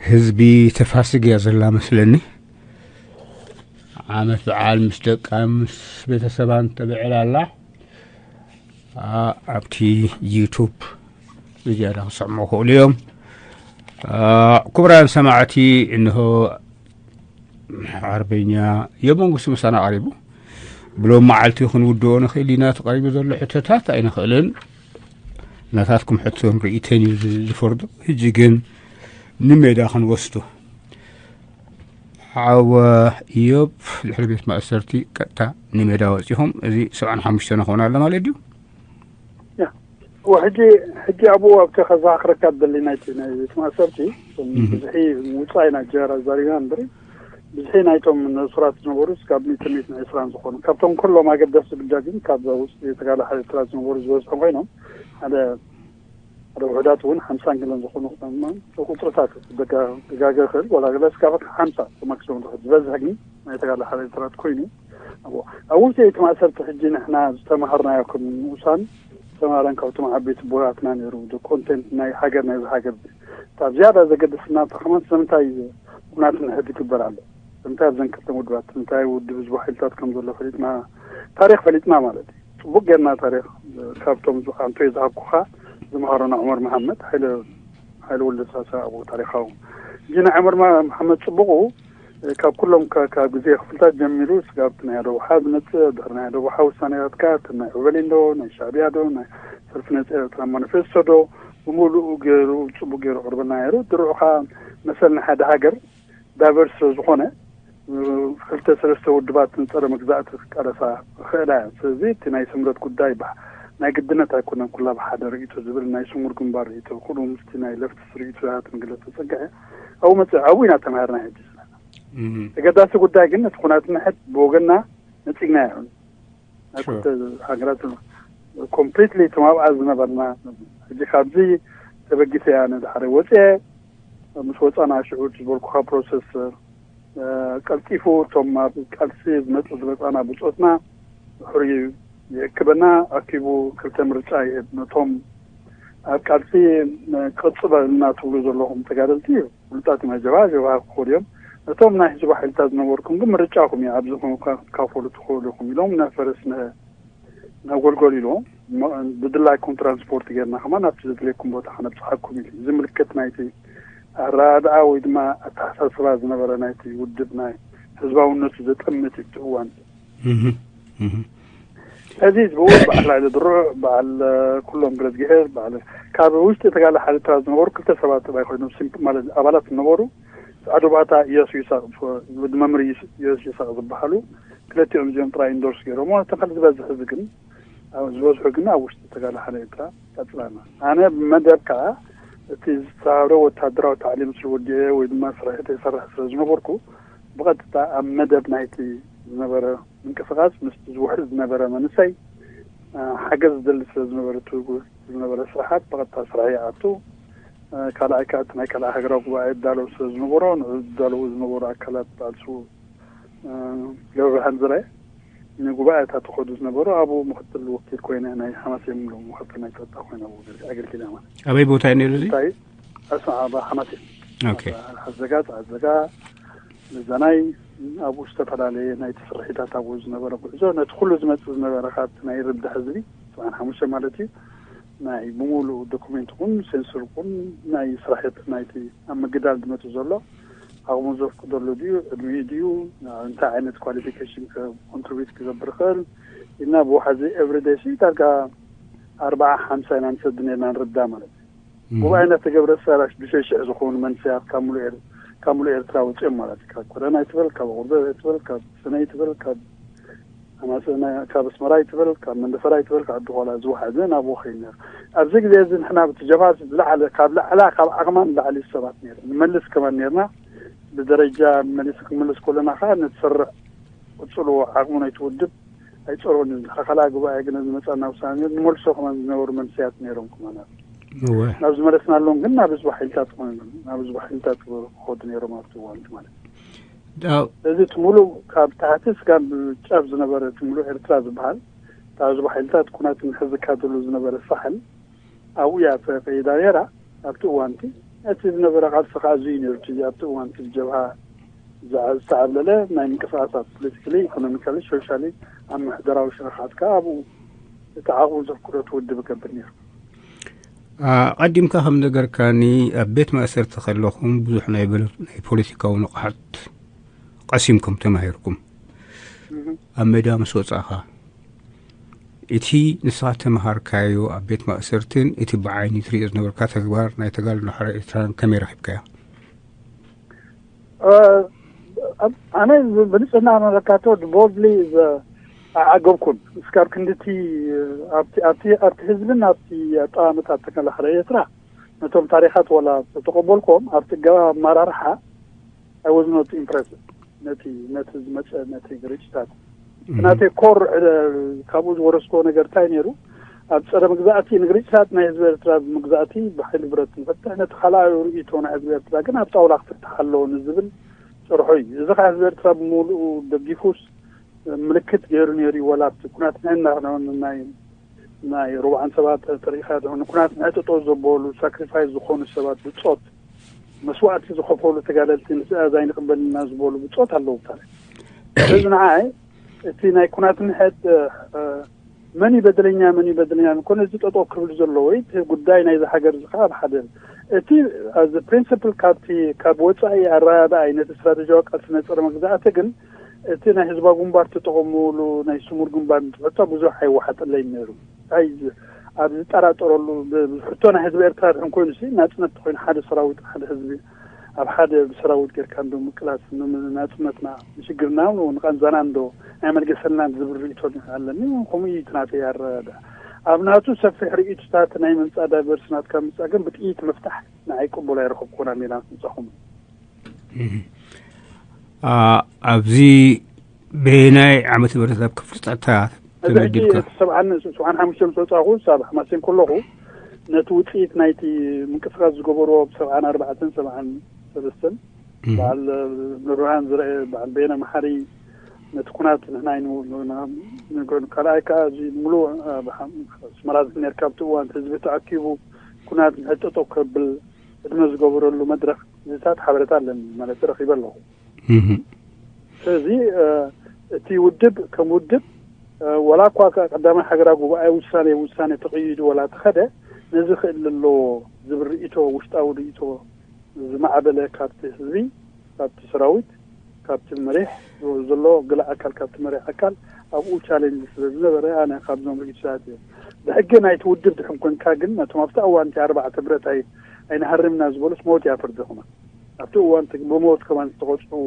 ህዝቢ ተፋስግ እያ ዘላ መስለኒ። ዓመት በዓል ምስ ደቃ ምስ ቤተሰባን ተብዕል ኣላ። ኣብቲ ዩቱብ ብዝያዳ ክሰምዑ ክእሉ እዮም። ክቡራን ሰማዕቲ፣ እንሆ ዓርበኛ የመንግስቱ ምሳና ቀሪቡ። ብሎም መዓልቲ ክንውድኦ ንኽእል ኢና። ተቐሪቡ ዘሎ ሕቶታት ኣይንኽእልን። ናታትኩም ሕቶን ርእይቶን እዩ ዝፈርዶ። ሕጂ ግን ንሜዳ ክንወስዶ። ዓወ ኢዮብ ድሕሪ ቤት ማእሰርቲ ቀጥታ ንሜዳ ወፂኹም፣ እዚ ሰብዓን ሓሙሽተ ንኸውን ኣሎ ማለት ድዩ? ሕጂ ሕጂ ኣብኡ ኣብቲ ከዘኻኽረካ ደሊ ናይቲ ናይ ቤት ማእሰርቲ ብዝሒ ምውፃእ ኢና ጀራ ዛሪብና እምበሪ፣ ብዝሒ ናይቶም ነሱራት ዝነበሩ ካብ ሚእትን ሚእትን ዕስራን ዝኾኑ፣ ካብቶም ኩሎም ኣገደስቲ ብጃ ግን ካብ ውስጢ ተጋዳላይ ኤርትራ ዝነበሩ ዝበዝሑ ኮይኖም ሓደ ሓደ ውሕዳት እውን ሓምሳን ገለን ዝኾኑ ኮይኖም፣ ቁፅርታት ደጋገ ክእል ዋላ ገለ እስካብ ሓምሳ ማክሲሞም ዝበዝሕ ግን ናይ ተጋዳላይ ሓይሊ ኤርትራት ኮይኑ ኣብ ውፅኢት ማእሰርቲ ሕጂ ንሕና ዝተማሃርናዮ ከም ንኡሳን ተማሃረን ካብቶም ዓበይቲ ቦታትና ነይሩ። ኮንቴንት ናይ ሃገር ናይዚ ሃገር እታ ዝያዳ ዘገድስና እታ ከማን ስለምንታይ ኩናት ንሕድ ይግበር ኣሎ? ስለምንታይ ኣብዘን ክልተ ውድባት ስለምንታይ ውድብ ህዝቢ ሓይልታት ከም ዘሎ ፈሊጥና፣ ታሪክ ፈሊጥና ማለት እዩ። ፅቡቅ ጌርና ታሪክ ካብቶም ኣንቶይ ዝሃብኩኻ ዝምሃሮና ዑመር መሓመድ ሓይለ ሓይለ ወልደ ሳሳ ኣብኡ ታሪካዊ ግና ዑመር መሓመድ ፅቡቁ ካብ ኩሎም ካብ ግዜ ክፍልታት ጀሚሩ ስጋብቲ ናይ ኣደቡሓ ዝመፅእ ድሕሪ ናይ ኣደቡሓ ውሳኔታትካ እቲ ናይ ዑበሌ እንዶ ናይ ሻዕቢያ ዶ ናይ ሰልፊ ነፂ ኤርትራ ማኒፌስቶ ዶ ብምሉኡ ገይሩ ፅቡቅ ገይሩ ቅርበልና ነይሩ። ድርዑ ከዓ መሰል ናይ ሓደ ሃገር ዳይቨርስ ስለ ዝኾነ ክልተ ሰለስተ ውድባት ንፀረ መግዛእቲ ክቃለሳ ክኽእላ እያ። ስለዚ እቲ ናይ ስምረት ጉዳይ ናይ ግድነት ኣይኮነን ኩላ ብሓደ ርእይቶ ዝብል ናይ ስሙር ግንባር ርእይቶ ኩሉ ምስቲ ናይ ለፍትስ ርእይቶታት ምግለፅ ተፀግዐ ኣብኡ መፅእ ኣብኡ ኢና ተማሃርና። ሕጂ ስለ ተገዳሲ ጉዳይ ግን እቲ ኩናት ንሕድ ብወገንና ነፂግና ይኹን ናይ ክልተ ሃገራት ኮምፕሊትሊ ተማብኣ ዝነበርና ሕጂ ካብዚ ተበጊሰ እያ ነዚ ሓደ ወፅአ ምስ ወፃና ሽዑ ዝበልኩካ ፕሮሰስ ቀልጢፉ እቶም ኣብ ቃልሲ ዝመፁ ዝመፃና ብፆትና ሕሪ ይእክበና ኣኪቡ ክልተ ምርጫ ይህብ ነቶም ኣብ ቃልሲ ክቕፅበልና ትብሉ ዘለኹም ተጋደልቲ ፍሉጣት እዮም። ጀባ ጀባ ክኾሉ እዮም። ነቶም ናይ ህዝቢ ሓይልታት ዝነበርኩም ግን ምርጫኹም እዩ ኣብዚ ኮንካ ክትካፈሉ ትኽእሉ ኢኹም ኢሎም ነፈረስ ነጎልጎል ኢልዎም። ብድላይኩም ትራንስፖርት ጌርና ከማ ናብቲ ዘድልየኩም ቦታ ከነብፅሓኩም ኢሉ። እዚ ምልክት ናይቲ ኣረዳድኣ ወይ ድማ ኣተሓሳስባ ዝነበረ ናይቲ ውድብ ናይ ህዝባውነቱ ዘጠምት እዩ። እቲ እዋን እዚ ህዝቢ እውን በዓል ሃይለ ድሩዕ በዓል ኩሎም ገለዝግሄር በዓል ካብ ውሽጢ ተጋለ ሓይልታት ዝነበሩ ክልተ ሰባት ጥራይ ኮይኖም ሲምፕ ማለት ኣባላት ዝነበሩ ኣዶባታ ኢያሱ ይሳቅ ወዲ መምህር ኢያሱ ይሳቅ ዝበሃሉ ክልቲኦም እዚኦም ጥራይ ኢንዶርስ ገይሮሞ። እቲ ካልእ ዝበዝሕ ህዝቢ ግን ዝበዝሑ ግን ኣብ ውሽጢ ተጋለ ሓይሊ ኤርትራ ቀጽላና። ኣነ ብመደብ ከዓ እቲ ዝተሃብረ ወታደራዊ ታዕሊም ስለ ወዲኤ ወይ ድማ ስራሒተይ ይሰርሕ ስለ ዝነበርኩ ብቐጥታ ኣብ መደብ ናይቲ ዝነበረ ምንቅስቃስ ምስቲ ዝውሕዝ ዝነበረ መንእሰይ ሓገዝ ዝደሊ ስለ ዝነበረ እቲ ዝነበረ ስራሓት ብቐጥታ ስራሕ ይኣቱ። ካልኣይ ከዓ እቲ ናይ ካልኣይ ሃገራዊ ጉባኤ ይዳለው ስለ ዝነበሮ ንኡ ዝዳለዉ ዝነበሩ ኣካላት በዓል ስዉእ ገብረብርሃን ዝረ ንጉባኤታት ተኸዱ ዝነበሩ ኣብኡ ምክትል ወኪል ኮይነ ናይ ሓማሴን ምሉ ምክትል ናይ ፀጥታ ኮይነ ኣብኡ ኣገልጊለ ማለት ኣበይ ቦታ እዩ ነይሩ እዚ? እንታይ ኣስመራ ሓማሴን ኦኬ። ሓዘጋ ፀዓዘጋ ምዛናይ ኣብኡ ዝተፈላለየ ናይቲ ስርሒታት ኣብኡ ዝነበረ ጉዕዞ ነቲ ኩሉ ዝመፅእ ዝነበረ ካብቲ ናይ ርብዳ ህዝቢ ሰብዓን ሓሙሽተ ማለት እዩ ናይ ብምሉኡ ዶኩሜንት ኹን ሴንሱር ኹን ናይ ስራሕት ናይቲ ኣብ ምግዳል ዝመፅእ ዘሎ ዓቕሙ ዘፍቅደሉ ድዩ ዕድሚኡ ድዩ እንታይ ዓይነት ኳሊፊኬሽን ኮንትሪቢዩት ክገብር ይኽእል ኢልና ብዋሓዚ ኤቭሪደይ ሲ ዳርጋ ኣርባዓ ሓምሳ ኢና ንሰዲ ነርና ንርዳ ማለት እዩ። ጉባኤ እናተገብረ ሰላሽ ብሸሽሕ ዝኾኑ መንስያት ካብ ሙሉእ ኤር- ካብ ሙሉእ ኤርትራ ወፂኦም ማለት እዩ። ካብ ኮረና ይትበል ካብ ቁርበ ይትበል ካብ ሰነ ይትበል ካብ ኣማሰና ካብ ኣስመራ ይትበል ካብ መንደፈራ ይትበል ካብ ዓዲ ቆላ ዝወሓዘ ናብኡ ከይድ ነይሩ። ኣብዚ ግዜ እዚ ንሕና ብቲ ጀብሃ ዝለዓለ ካብ ላዕላ ካብ ዓቕማ ንላዕሊ ሰባት ነይሩ ንመልስ ከማን ነርና። ብደረጃ መሊስ ክንመልስ ከለና ከዓ ንትሰርዕ ቅፅልዎ ዓቕሙ ናይቲ ውድብ ኣይፀርቦን እዩ። ዝሓኸላ ጉባኤ ግን ዝመፃና ውሳኔ ንመልሶ ከማን ዝነበሩ መንስያት ነይሮም ከማን እወ ናብ ዝመለስናሎም ግን ናብ ህዝቢ ሓይልታት ኮይኑ ናብ ህዝቢ ሓይልታት ክኸዱ ነይሮም ኣብቲ እዋን ማለት እዩ። ዳው እዚ እቲ ሙሉእ ካብ ታሕቲ ስጋብ ጫፍ ዝነበረ እቲ ሙሉእ ኤርትራ ዝበሃል እታ ህዝቢ ሓይልታት ኩናት ንሕዝ ዝካደሉ ዝነበረ ሳሕል ኣብኡ እያ ተቀይዳ ነይራ። ኣብቲ እዋንቲ እቲ ዝነበረ ቃልሲ ከዓ እዚ እዩ ነይሩ። እቲ ኣብቲ እዋን እቲ ጀብሃ ዝዓ-፣ ዝተዓብለለ ናይ ምንቅስቃሳት ፖለቲካሊ፣ ኢኮኖሚካሊ፣ ሶሻሊ፣ ኣብ ምሕደራዊ ሽርክሓት ከዓ ኣብኡ እቲ ዓቕሙ ዘፍቅዶ እቲ ውድብ ይገብር ነይሩ። ኣቐዲምካ ከም ነገርካኒ፣ ኣብ ቤት ማእሰርቲ ከለኹም ብዙሕ ናይ በለ-፣ ናይ ፖለቲካዊ ንቕሓት ቀሲምኩም ተማሂርኩም። ኣብ ሜዳ ምስ ወጻእኻ፣ እቲ ንስኻ ተመሃርካዮ ኣብ ቤት ማእሰርትን እቲ ብዓይኒ ትርእዮ ዝነበርካ ተግባር ናይ ተጋድሎ ሓራ ኤርትራን ከመይ ረኺብካዮ? ኣነ ብንጽህና መለካቶ ቦልድሊ ኣዓገብኩን። እስካብ ክንድቲ ኣብቲ ህዝብን ኣብቲ ኣጠማምታ ተጋድሎ ሓራ ኤርትራ ነቶም ታሪኻት ዋላ ተተቐበልኩም ኣብቲ ገባ ኣመራርሓ I was not impressed ነቲ ነቲ ዝመፀ ነቲ ግርጭታት ናተይ ኮር ካብኡ ዝወረስኮ ነገር እንታይ ነይሩ? ኣብ ፀረ መግዛእቲ ንግርጭታት ናይ ህዝቢ ኤርትራ ብምግዛእቲ ብሓይሊ ብረት ንፈትሕ ነቲ ካልኣዊ ርእይቶ ናይ ህዝቢ ኤርትራ ግን ኣብ ጣውላ ክፍትሕ ኣለዎ ንዝብል ጭርሖ እዩ። እዚ ከዓ ህዝቢ ኤርትራ ብምሉኡ ደጊፉስ ምልክት ገይሩ ነይሩ እዩ። ዋላ ኣብቲ ኩናት ንሕና ናይ ናይ ሩብዓን ሰባት ተሪኢኻ ዶ ንኩናት ንዕጥጦ ዘበሉ ሳክሪፋይስ ዝኾኑ ሰባት ብጾት መስዋእቲ ዝኸፈሉ ተጋደልቲ ንስኣዝ ኣይንቕበልና ዝበሉ ብጾት ኣለዉ። ብታሪኽ እዚ ንዓይ እቲ ናይ ኩናት ንሕጥ መን እዩ በደለኛ መን እዩ በደለኛ ንኮነ እዚ ጠጦ ክብል ዘለዎ እቲ ጉዳይ ናይዚ ሃገር እዚ ከዓ ኣብ ሓደ እቲ ኣዚ ፕሪንስፕል ካብቲ ካብ ወፃኢ ኣረዳዳኣይ ነቲ ስትራቴጂያዊ ቃልሲ ነፀረ መግዛእቲ ግን እቲ ናይ ህዝባዊ ግንባር ተጠቐምሉ ናይ ስሙር ግንባር ንትሕቶ ብዙሕ ኣይወሓጠለይ ነይሩ። እንታይ ኣብ ዝጠራጠረሉ ብሕቶ ናይ ህዝቢ ኤርትራ ድሕን ኮይኑ ሲ ናፅነት ተኮይኑ ሓደ ሰራዊት ሓደ ህዝቢ ኣብ ሓደ ብሰራዊት ጌርካ እንዶ ምቅላስ ናፅነትና ንሽግርና ንቃንዛና እንዶ ናይ መልገሰልና ዝብል ርእቶ ኣለኒ። ከምኡ እዩ እቲ ናተይ ኣረዳ ኣብ ናቱ ሰፊሕ ርእቶታት ናይ ምምፃእ ዳይቨርስ ናትካ ምፃእ ግን ብጥይት ምፍታሕ ንዓይ ቅቡል ኣይረኸብኩን ኣብ ሜዳ ምስ ምፃኹም። ኣብዚ በየናይ ዓመተ ምህረት ኣብ ክፍሊ ጸጥታ ተመዲብካ? ሰብዓን ሓሙሽተ ምስ ወጻኹ ሳብ ሓማሴን ከለኹ ነቲ ውጽኢት ናይቲ ምንቅስቃስ ዝገበርዎ ብ ሰብዓን ኣርባዕተን ሰብዓን ሰለስተን በዓል ንብርሃን ዝረአ በዓል በየነ መሓሪ ነቲ ኩናት ንሕና ኣይንብሉ ካልኣይ ከዓ እዚ ሙሉእ ኣስመራ ዝነርካ ኣብቲ እዋን ህዝቢ ተኣኪቡ ኩናት ንሕጠጦ ከብል ቅድመ ዝገበረሉ መድረኽ ዝታት ሓበሬታ ኣለኒ ማለት ረኺበ ኣለኹ። ስለዚ እቲ ውድብ ከም ውድብ ዋላ እኳ ቀዳማይ ሃገራዊ ጉባኤ ውሳኔ ውሳኔ ተቐይዱ ዋላ ተኸደ ነዚ ክእል ኣለዎ ዝብል ርእቶ ውሽጣዊ ርእቶ ዝማዕበለ ካብቲ ህዝቢ ካብቲ ሰራዊት ካብቲ መሪሕ ዘሎ ገለ ኣካል ካብቲ መሪሕ ኣካል ኣብኡ ቻሌንጅ ስለ ዝነበረ ኣነ ካብዞም ርእቶታት እዮም። ብሕጊ ናይቲ ውድብ ድሕን ኮንካ ግን ነቶም ኣብቲ እዋን እቲ ኣርባዕተ ብረት ኣይ ኣይንሃርምና ዝበሉስ ሞት እያ ፍርዲ ከማን ኣብቲ እዋን ብሞት ከማን ዝተቆፅዑ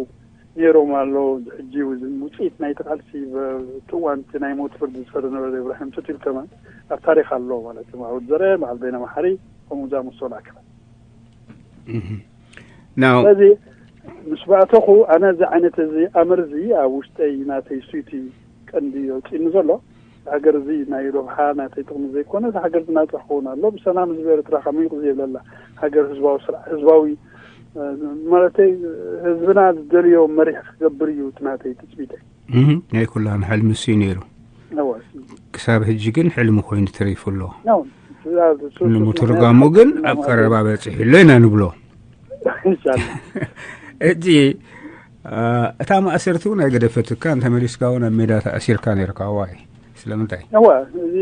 ነይሮም ኣሎ። ሕጂ ውፅኢት ናይቲ ቃልሲ ብቲ እዋን እቲ ናይ ሞት ፍርዲ ዝፈረደ ነበረ ኢብራሂም ቱቲል ከማን ኣብ ታሪክ ኣሎ ማለት እዩ። ማዕውድ ዘረ በዓል በይነ መሓሪ ከምኡ ዝኣመሰሉ ኣካላት ናው ስለዚ ምስ ባእተኹ ኣነ እዚ ዓይነት እዚ ኣምር እዚ ኣብ ውሽጠይ ናተይ ሱይቲ ቀንዲ የውፅእኒ ዘሎ ሃገር እዚ ናይ ረብሓ ናተይ ጥቕሚ ዘይኮነ እዚ ሃገር ዝናፀ ክኸውን ኣሎ ብሰላም ህዝቢ ኤርትራ ከመይ ክዘይብለላ ሃገር ህዝባዊ ስርዓ ህዝባዊ ማለተይ ህዝብና ዝደልዮ መሪሕ ክገብር እዩ እቲ ናተይ ትፅቢተይ ናይ ኩላን ሕልሚ ሲ ነይሩ ክሳብ ሕጂ ግን ሕልሚ ኮይኑ ተሪፉ ኣሎ ንምትርጋሙ ግን ኣብ ቀረባ በፂሑ ኣሎ ኢና ንብሎ ሕጂ እታ ማእሰርቲ እውን ኣይገደፈትካ እንተመሊስካ እውን ኣብ ሜዳ ተኣሲርካ ነርካ ዋይ ስለምንታይ እወ እዚ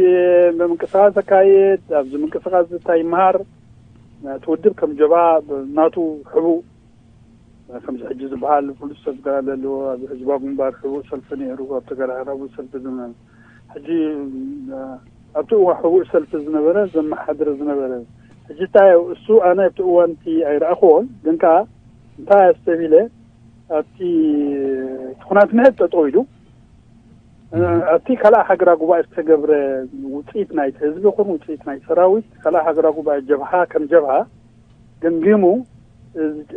ብምንቅስቃስ ዘካየድ ኣብዚ ምንቅስቃስ ዝታይ ይመሃር እቲ ውድብ ከም ጀብሃ ናቱ ሕቡእ ከምዚ ሕጂ ዝበሃል ፍሉጥ ሰብ ገላ ዘለዎ ኣብ ህዝባዊ ግንባር ሕቡእ ሰልፊ ነይሩ ኣብ ተጋዳሓራዊ ሰልፊ ዝመ ሕጂ ኣብቲ እዋ ሕቡእ ሰልፊ ዝነበረ ዘመሓድር ዝነበረ ሕጂ እንታይ እሱ ኣነ ኣብቲ እዋን እቲ ኣይረኣኽዎን ግን ከዓ እንታይ ኣስተቢለ ኣብቲ ኩናት ምሕት ጠጠው ኢሉ ኣብቲ ካልኣ ሃገራ ጉባኤ ዝተገብረ ውፅኢት ናይቲ ህዝቢ ይኹን ውፅኢት ናይ ሰራዊት ካልኣ ሃገራ ጉባኤ ጀብሃ ከም ጀብሃ ገምጊሙ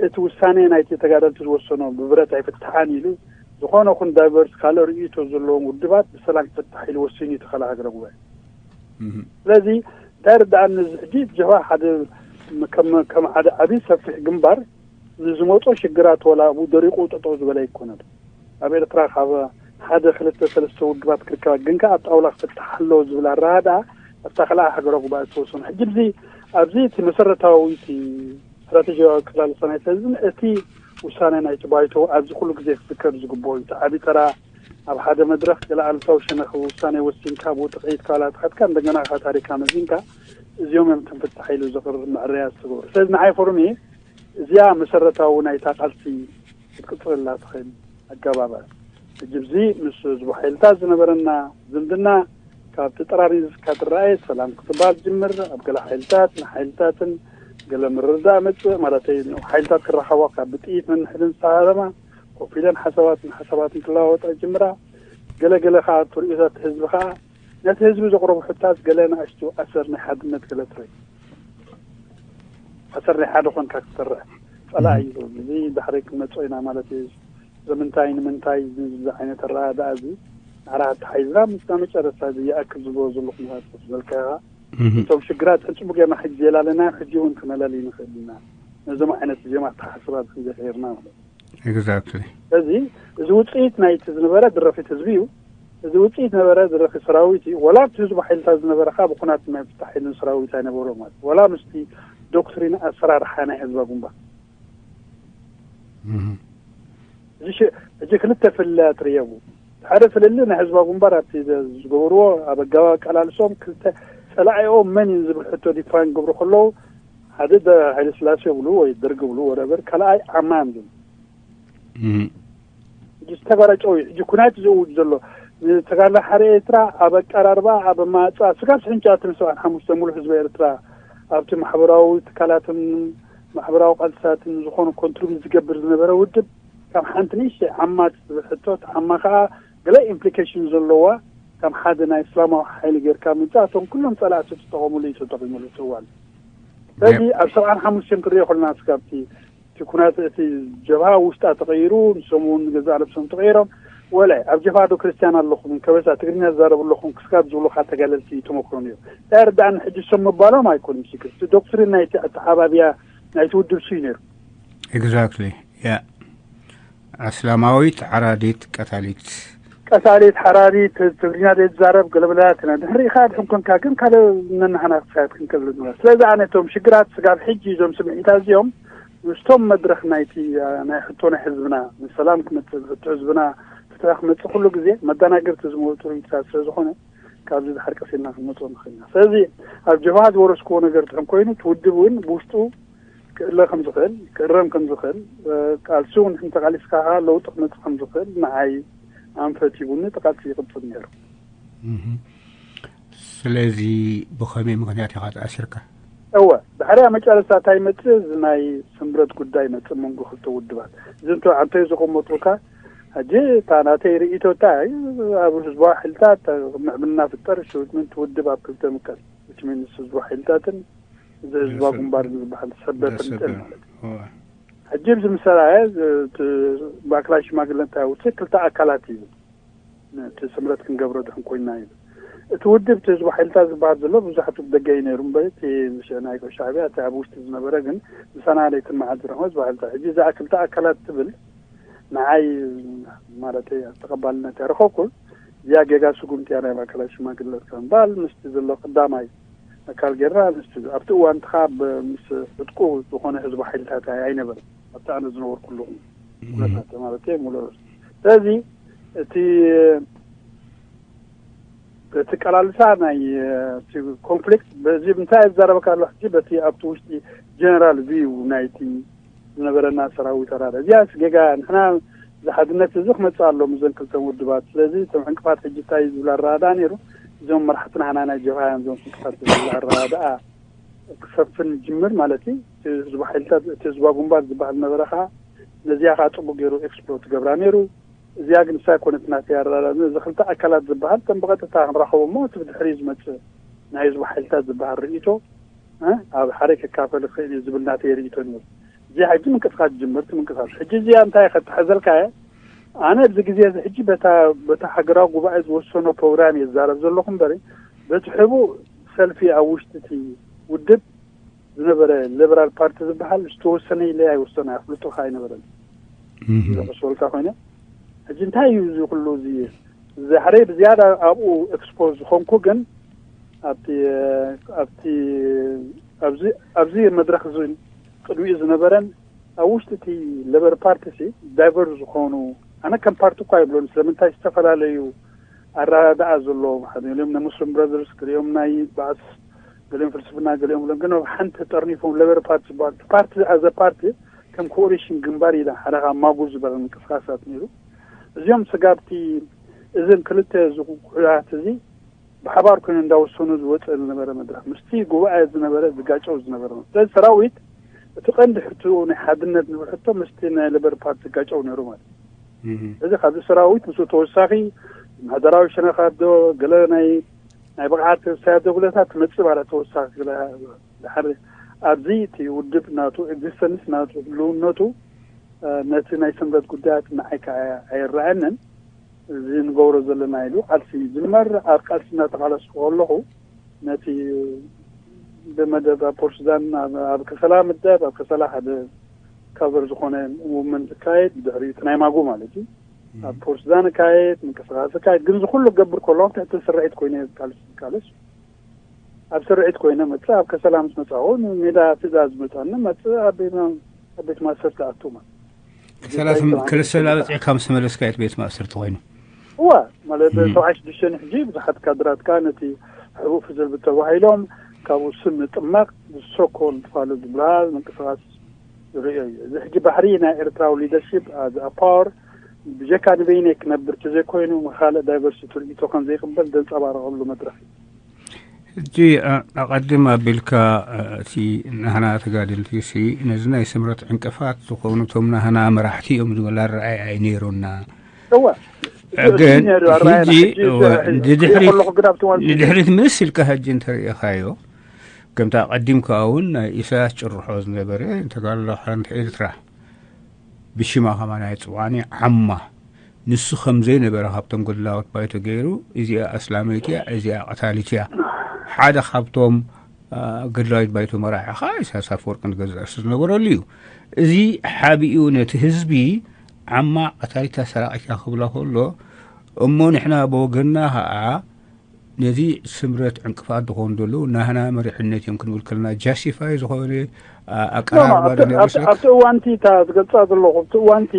እቲ ውሳኔ ናይቲ ተጋደልቲ ዝወሰኖ ብብረት ኣይፍትሓን ኢሉ ዝኾነ ኹን ዳይቨርስ ካልእ ርእይቶ ዘለዎም ውድባት ብሰላም ክፍታሕ ኢሉ ወሲኑ እዩ እቲ ካልኣ ሃገራ ጉባኤ ስለዚ እንታይ ርዳኣኒ እዚ ሕጂ ጀብሃ ሓደ ከም ሓደ ዓብዪ ሰፊሕ ግንባር ንዝመፆ ሽግራት ወላ ኣብኡ ደሪቑ ጠጠው ዝበለ ኣይኮነን። ኣብ ኤርትራ ካብ ሓደ ክልተ ሰለስተ ውድባት ክርከብ ግን ከዓ ኣብ ጣውላ ክፍታሕ ኣለዎ ዝብል ኣረዳድኣ ኣብታ ካልኣ ሃገራዊ ጉባኤ ዝተወሰኑ ሕጂ እዚ ኣብዚ እቲ መሰረታዊ እቲ ስትራቴጂያዊ ኣቀላልሳ ናይቲ ህዝብን እቲ ውሳነ ናይቲ ባይቶ ኣብዚ ኩሉ ግዜ ክዝከር ዝግብኦ እዩ። እቲ ዓቢ ተራ ኣብ ሓደ መድረኽ ገለ ኣሉታዊ ሸነኽ ውሳነ ወሲንካ ብኡ ጥቕዒት ካላትካትካ እንደገና ካብ ታሪካ መዚንካ እዚኦም እዮም ትንፍታሕ ኢሉ ዘቕርብ መዕረያ ዝትገብሩ። ስለዚ ንዓይ ፎርሚ እዚኣ መሰረታዊ ናይታ ቃልሲ ክትቅጽለላ ትኽእል ኣገባብ እያ። ሕጂ እዚ ምስ ህዝቡ ሓይልታት ዝነበረና ዝምድና ካብቲ ጠራሪዝካ ትረኣየ ሰላም ክትበሃል ትጅምር። ኣብ ገለ ሓይልታት ንሓይልታትን ገለ ምርድዳእ መጽእ ማለተይ ሓይልታት ክራኸባ ካብ ብጥይት ነንሕድን ዝተሃረማ ኮፍ ኢለን ሓሳባትን ሓሳባትን ክለዋወጣ ይጅምራ። ገለ ገለ ከዓ ትርእዮታት ህዝቢ ከዓ ነቲ ህዝቢ ዘቕረቡ ሕታት ገለ ንኣሽቱ ኣሰር ናይ ሓድነት ገለ ትርኢ ኣሰር ናይ ሓደ ኮንካ ክትሰርሕ ጸላኢ እዩ። እዚ ድሕሪ ክንመጾ ኢና ማለት እዩ። ስለምንታይ ንምንታይ እዚ ዓይነት ኣረኣእያ እዚ ንዓና ኣተሓሒዝና ምስና መጨረስታ እዚ ይኣክል ዝብሎ ዘለኹ ምዃኑ ዝበልካ ኢኻ። እቶም ሽግራት ሕጽቡ ጌርና ሕጂ የላለና ሕጂ እውን ክነለሊ ንኽእል ኢና። ነዞም ዓይነት እዚኦም ኣተሓሳስባ ዝኽዘኸየርና ማለት እዩ። Exactly። ስለዚ እዚ ውፅኢት ናይቲ ዝነበረ ድረፊት ህዝቢ እዩ። እዚ ውፅኢት ነበረ ድረፊት ሰራዊት እዩ። ወላ ኣብቲ ህዝቡ ሓይልታት ዝነበረ ከዓ ብኩናት ናይ ፍታሕ ሓይልን ሰራዊት ኣይነበሮ ማለት ወላ ምስቲ ዶክትሪን ኣሰራርሓ ናይ ህዝባ ጉንባር እዚ ሕጂ ክልተ ፍልልያት ርየቡ። ሓደ ፍልል ናይ ህዝባ ጉንባር ኣብቲ ዝገበርዎ ኣብ ኣገባብ ኣቀላልሶም ክልተ ጸላኢኦም መን እዩ ዝብል ሕቶ ዲፋይን ገብሩ ከለዉ ሓደ ሃይለ ስላሴ ብሉ ወይ ደርግ ብሉ ወረበር ካልኣይ ዓማን ዝብል ዝተጋራጨው እዩ። ሕጂ ኩናት ዝእውጅ ዘሎ ተጋድሎ ሓደ ኤርትራ ኣብ ኣቀራርባ ኣብ ማዕፃ ስጋብ ስሕንጫ እቲ ሰብዓን ሓሙሽተ ሙሉእ ህዝቢ ኤርትራ ኣብቲ ማሕበራዊ ትካላትን ማሕበራዊ ቃልስታትን ዝኾኑ ኮንትሪቢዩት ዝገብር ዝነበረ ውድብ ካብ ሓንቲ ንእሽተይ ዓማት ዝብል ሕቶ እቲ ዓማ ከዓ ገለ ኢምፕሊኬሽን ዘለዋ ከም ሓደ ናይ እስላማዊ ሓይሊ ጌርካ ምምፃእ እቶም ኩሎም ፀላእቲ ተጠቐሙሉ እዩ ተጠቂሙሉ እቲ እዋን። ስለዚ ኣብ ሰብዓን ሓሙሽተን ክንሪኦ ከለና ስጋብቲ እቲ ኩናት እቲ ጀብሃ ውሽጣ ተቐይሩ ንሶም እውን ገዛእ ነብሶም ተቐይሮም ወለ ኣብ ጀብሃ ዶ ክርስቲያን ኣለኹም ከበሳ ትግርኛ ዝዛረቡ ኣለኹም ክስጋብ ዝብሉካ ተጋለልቲ እዩ ተመክሮ ነይሩ። እንታይ ርዳእኒ ሕጂ እሶም ምባሎም ኣይኮኑም ሽግር እቲ ዶክትሪን ናይቲ ኣተሓባብያ ናይቲ ውድብ ሱ እዩ ነይሩ። Exactly. Yeah. እስላማዊት ዓራዲት ቀታሊት ቀታሊት ሓራዲት ትግርኛ ዘይትዛረብ ገለበለያት ኢና ድሕሪ ኢኻ ድሕን ኮንካ ግን ካልእ ነናህና ክሳያት ክንከብል ንብላ ስለዚ ኣነ እቶም ሽግራት ስጋብ ሕጂ እዞም ስምዒታት እዚኦም ምስቶም መድረኽ ናይቲ ናይ ሕቶ ናይ ህዝብና ንሰላም ክመፅእ ሕቶ ህዝብና ፍትሒ ክመፅእ ኩሉ ግዜ መደናገርቲ ዝመፁ ርእይቶታት ስለ ዝኾነ ካብዚ ዝሓር ቀሲልና ክንመፅኦ ንኽእል ኢና ስለዚ ኣብ ጀብሃ ዝወረስክዎ ነገር ድሕን ኮይኑ እቲ ውድብ እውን ብውሽጡ ክእለ ከም ዝኽእል ክእረም ከም ዝኽእል ቃልሲ እውን እንተቃሊስካ ከዓ ለውጢ ክመፅእ ከም ዝኽእል ንዓይ ኣንፈት ሂቡኒ እቲ ቃልሲ ይቅፅል ነይሩ ስለዚ ብኸመይ ምኽንያት ኢኻ ተኣሲርካ እወ ድሕሪያ መጨረስታ እንታይ ይመፅእ እዚ ናይ ስምረት ጉዳይ ይመፅእ መንጎ ክልተ ውድባት እዚ እንተ ኣንተዩ ዘቐመጡልካ ሕጂ እታ ናተይ ርእይቶ እንታይ ኣብ ህዝባዊ ሓይልታት ምዕብልና ፍጠር ሽውትምንቲ ውድብ ኣብ ክልተ ምቀል which means ህዝባዊ ሓይልታትን እዚ ህዝባዊ ግንባር ዝበሃል ሰበተን ጥል ማለት እዩ ሕጂ ብዚ ምሰራየ ማእከላይ ሽማግለ እንታይ ውፅእ ክልተ ኣካላት እዩ እቲ ስምረት ክንገብሮ ድሕን ኮይና እዩ እቲ ውድብ እቲ ህዝቢ ሓይልታት ዝበሃል ዘሎ ብዙሓት ደገ እዩ ነይሩ እምበር እቲ ናይ ሻዕብያ እቲ ኣብ ውሽጢ ዝነበረ ግን ምሳና ለይትመዓል ዝረኸበ ህዝቢ ሓይልታት ሕጂ እዛ ክልተ ኣካላት ትብል ንዓይ ማለት ተቐባልነት ያረኸብኩ እዚኣ ጌጋ ስጉምቲ እያ ናይ ማእከላይ ሽማግለ ከምባል ምስቲ ዘሎ ቀዳማይ ኣካል ጌርና ምስቲ ኣብቲ እዋን ትኻ ምስ ዕጥቁ ዝኾነ ህዝቢ ሓይልታት ኣይነበረ ኣብቲ ኣነ ዝነበርኩሉ ኩነታት ማለት ሙሉ ስለዚ እቲ እቲ ቀላልሳ ናይ ኮንፍሊክት በዚ ምንታይ ዝዛረበካ ኣሎ ሕጂ በቲ ኣብቲ ውሽጢ ጀነራል ቪው ናይቲ ዝነበረና ሰራዊት ኣራዳ እዚኣ ጌጋ ንሕና ዝሓድነት እዚ ክመፅእ ኣሎ ምዘን ክልተን ውድባት ስለዚ እቶም ዕንቅፋት ሕጂ እንታይ ዝብል ኣረዳዳ ነይሩ እዞም መራሕትና ሓና ናይ ጀብሃ እዮም እዞም ዕንቅፋት ዝብል ኣረዳዳ ክሰፍን ጅምር ማለት እዩ ህዝቡ ሓይልታት እቲ ህዝባ ጉንባር ዝበሃል ነበረ ከዓ ነዚኣ ከዓ ፅቡቅ ገይሩ ኤክስፕሎር ትገብራ ነይሩ እዚኣ ግን እሳ ኮነት ናተይ ኣረዳዳ እዚ ክልተ ኣካላት ዝበሃል ከም ብቀጥታ ክንራኸቦ እሞ እቲ ብድሕሪ ዝመፅእ ናይ ህዝቡ ሓይልታት ዝበሃል ርእይቶ ኣብ ሓደ ክካፈል ይኽእል እዩ ዝብል ናተይ ርእይቶ ነይሩ እዚኣ ሕጂ ምንቅስቃስ ጅምርቲ ምንቅስቃስ ሕጂ እዚኣ እንታይ ከተሓዘልካ እየ ኣነ ኣብዚ ግዜ እዚ ሕጂ በታ በታ ሃገራዊ ጉባኤ ዝወሰኖ ፕሮግራም እየ ዝዛረብ ዘለኹ እምበሪ በቲ ሕቡእ ሰልፊ ኣብ ውሽጢ እቲ ውድብ ዝነበረ ሊበራል ፓርቲ ዝበሃል ዝተወሰነ ኢለ ኣይወሰነ ኣፍልጦ ከዓ ኣይነበረን ዝሕስበልካ ኮይነ ሕጂ እንታይ እዩ እዚ ኩሉ እዚ ዛሕረይ ብዝያዳ ኣብኡ ኤክስፖዝ ዝኾንኩ ግን ኣብቲ ኣብቲ ኣብዚ ኣብዚ መድረክ እዚ ቅድሚኡ ዝነበረን ኣብ ውሽጢ እቲ ሌበር ፓርቲ ሲ ዳይቨርስ ዝኾኑ፣ ኣነ ከም ፓርቲ እኳ ይብሎን፣ ስለምንታይ ዝተፈላለዩ ኣረዳድኣ ዘለዎም፣ ሓደ ገሊኦም ናይ ሙስሊም ብራዘርስ፣ ገሊኦም ናይ ባዕስ፣ ገሊኦም ፍልስፍና፣ ገሊኦም ብሎም ግን ኣብ ሓንቲ ጠርኒፎም ሌበር ፓርቲ ዝበሃል ፓርቲ፣ ኣዘ ፓርቲ ከም ኮኦሊሽን ግንባር ኢላ ሓደ ካብ ማጉ ዝበለ ምንቅስቃሳት ነይሩ። እዚኦም ስጋብቲ እዝን ክልተ ዝኩሕላት እዚ ብሓባር ኮይኑ እንዳወሰኑ ዝወፀ ዝነበረ መድረክ ምስቲ ጉባኤ ዝነበረ ዝጋጨው ዝነበረ መድረክ። ስለዚ ሰራዊት እቲ ቀንዲ ሕቶ ናይ ሓድነት ንብል ሕቶ ምስቲ ናይ ሌበር ፓርቲ ዝጋጨው ነይሩ ማለት እዩ። እዚ ካብዚ ሰራዊት ምስኡ ተወሳኺ ማሕበራዊ ሸነኻት ዶ ገለ ናይ ናይ ብቕዓት ክሳያት ዶ ጉለታት ትመፅእ ማለት ተወሳኺ ገለ ድሓር ኣብዚ እቲ ውድብ ናቱ ኤግዚስተንስ ናቱ ህልውነቱ ነቲ ናይ ስምረት ጉዳያት ንዓይ ከዓ ኣይረኣየንን። እዚ ንገብሮ ዘለና ኢሉ ቃልሲ ይጅመር። ኣብ ቃልሲ እናተቓለስኩ ከለኹ ነቲ ብመደብ ኣብ ፖርት ሱዳን ኣብ ከሰላ ምደብ ኣብ ከሰላ ሓደ ካቨር ዝኾነ ሙቭመንት ይካየድ፣ ብድሕሪኡ እቲ ናይ ማጉ ማለት እዩ። ኣብ ፖርት ሱዳን ይካየድ፣ ምንቅስቃስ ይካየድ። ግን ዝኩሉ ክገብር ከሎ ኣብ ትሕቲ ስርዒት ኮይነ ቃልሲ ቃልስ ኣብ ስርዒት ኮይነ መፅእ ኣብ ከሰላ ምስ መፃኹ ሜዳ ትእዛዝ መፃኒ መፅእ ኣብ ቤት ኣብ ቤት ማእሰርቲ ኣቱ ማለት ከሰላ በፂዕካ ምስ ተመለስካ እቲ ቤት ማእሰርቲ ኮይኑ። እዋ ማለት ሰብዓይ ሽዱሽተ ሕጂ ብዙሓት ካድራትካ ነቲ ሕቡእ ፍዝልቢ ተባሂሎም ካብኡ ስም ምጥማቕ ዝሰኮል ትፋሉ ዝበሃል ምንቅስቃስ ዝርእዮ እዩ። እዚ ሕጂ ባህሪ ናይ ኤርትራዊ ሊደርሺፕ ኣዝ ኣ ፓወር ብጀካ ንበይነይ ክነብር ተዘይኮይኑ ንካልእ ዳይቨርሲቲ ርእይቶ ከም ዘይቅበል ዘንጸባረቐሉ መድረኽ እዩ። ሕጂ ኣቐድም ኣቢልካ እቲ ናህና ተጋደልቲ ሲ ነዚ ናይ ስምረት ዕንቅፋት ዝኾኑ እቶም ናህና መራሕቲ እዮም ዝበላ ርኣይ ኣይነይሩና። እወ ግን ሕጂ ንድሕሪት ምስ ኢልካ ሕጂ እንተርእኻዮ ከምቲ ኣቐዲምካ እውን ናይ ኢሳያስ ጭርሖ ዝነበረ ተጋድሎ ሓርነት ኤርትራ ብሽማ ከማን ኣይፅዋዕኒ ዓማ ንሱ ከም ዘይነበረ ካብቶም ገድላዎት ባይቶ ገይሩ እዚኣ ኣስላመይት እያ እዚኣ ቀታሊት እያ ሓደ ካብቶም ገድላዊት ባይቶ መራሒ ከዓ ኢሳያስ ኣፈወርቂ ንገዛእ ርእሱ ዝነበረሉ እዩ። እዚ ሓቢኡ ነቲ ህዝቢ ዓማ ቀታሊታ ሰራቒት እያ ክብላ ከሎ እሞ ንሕና ብወገንና ከዓ ነዚ ስምረት ዕንቅፋት ዝኾኑ ዘለዉ ናህና መሪሕነት እዮም ክንብል ከለና ጃስቲፋይ ዝኾነ ኣቀራርባ ኣብቲ እዋንቲ እታ ዝገልፃ ዘለኹ ኣብቲ እዋንቲ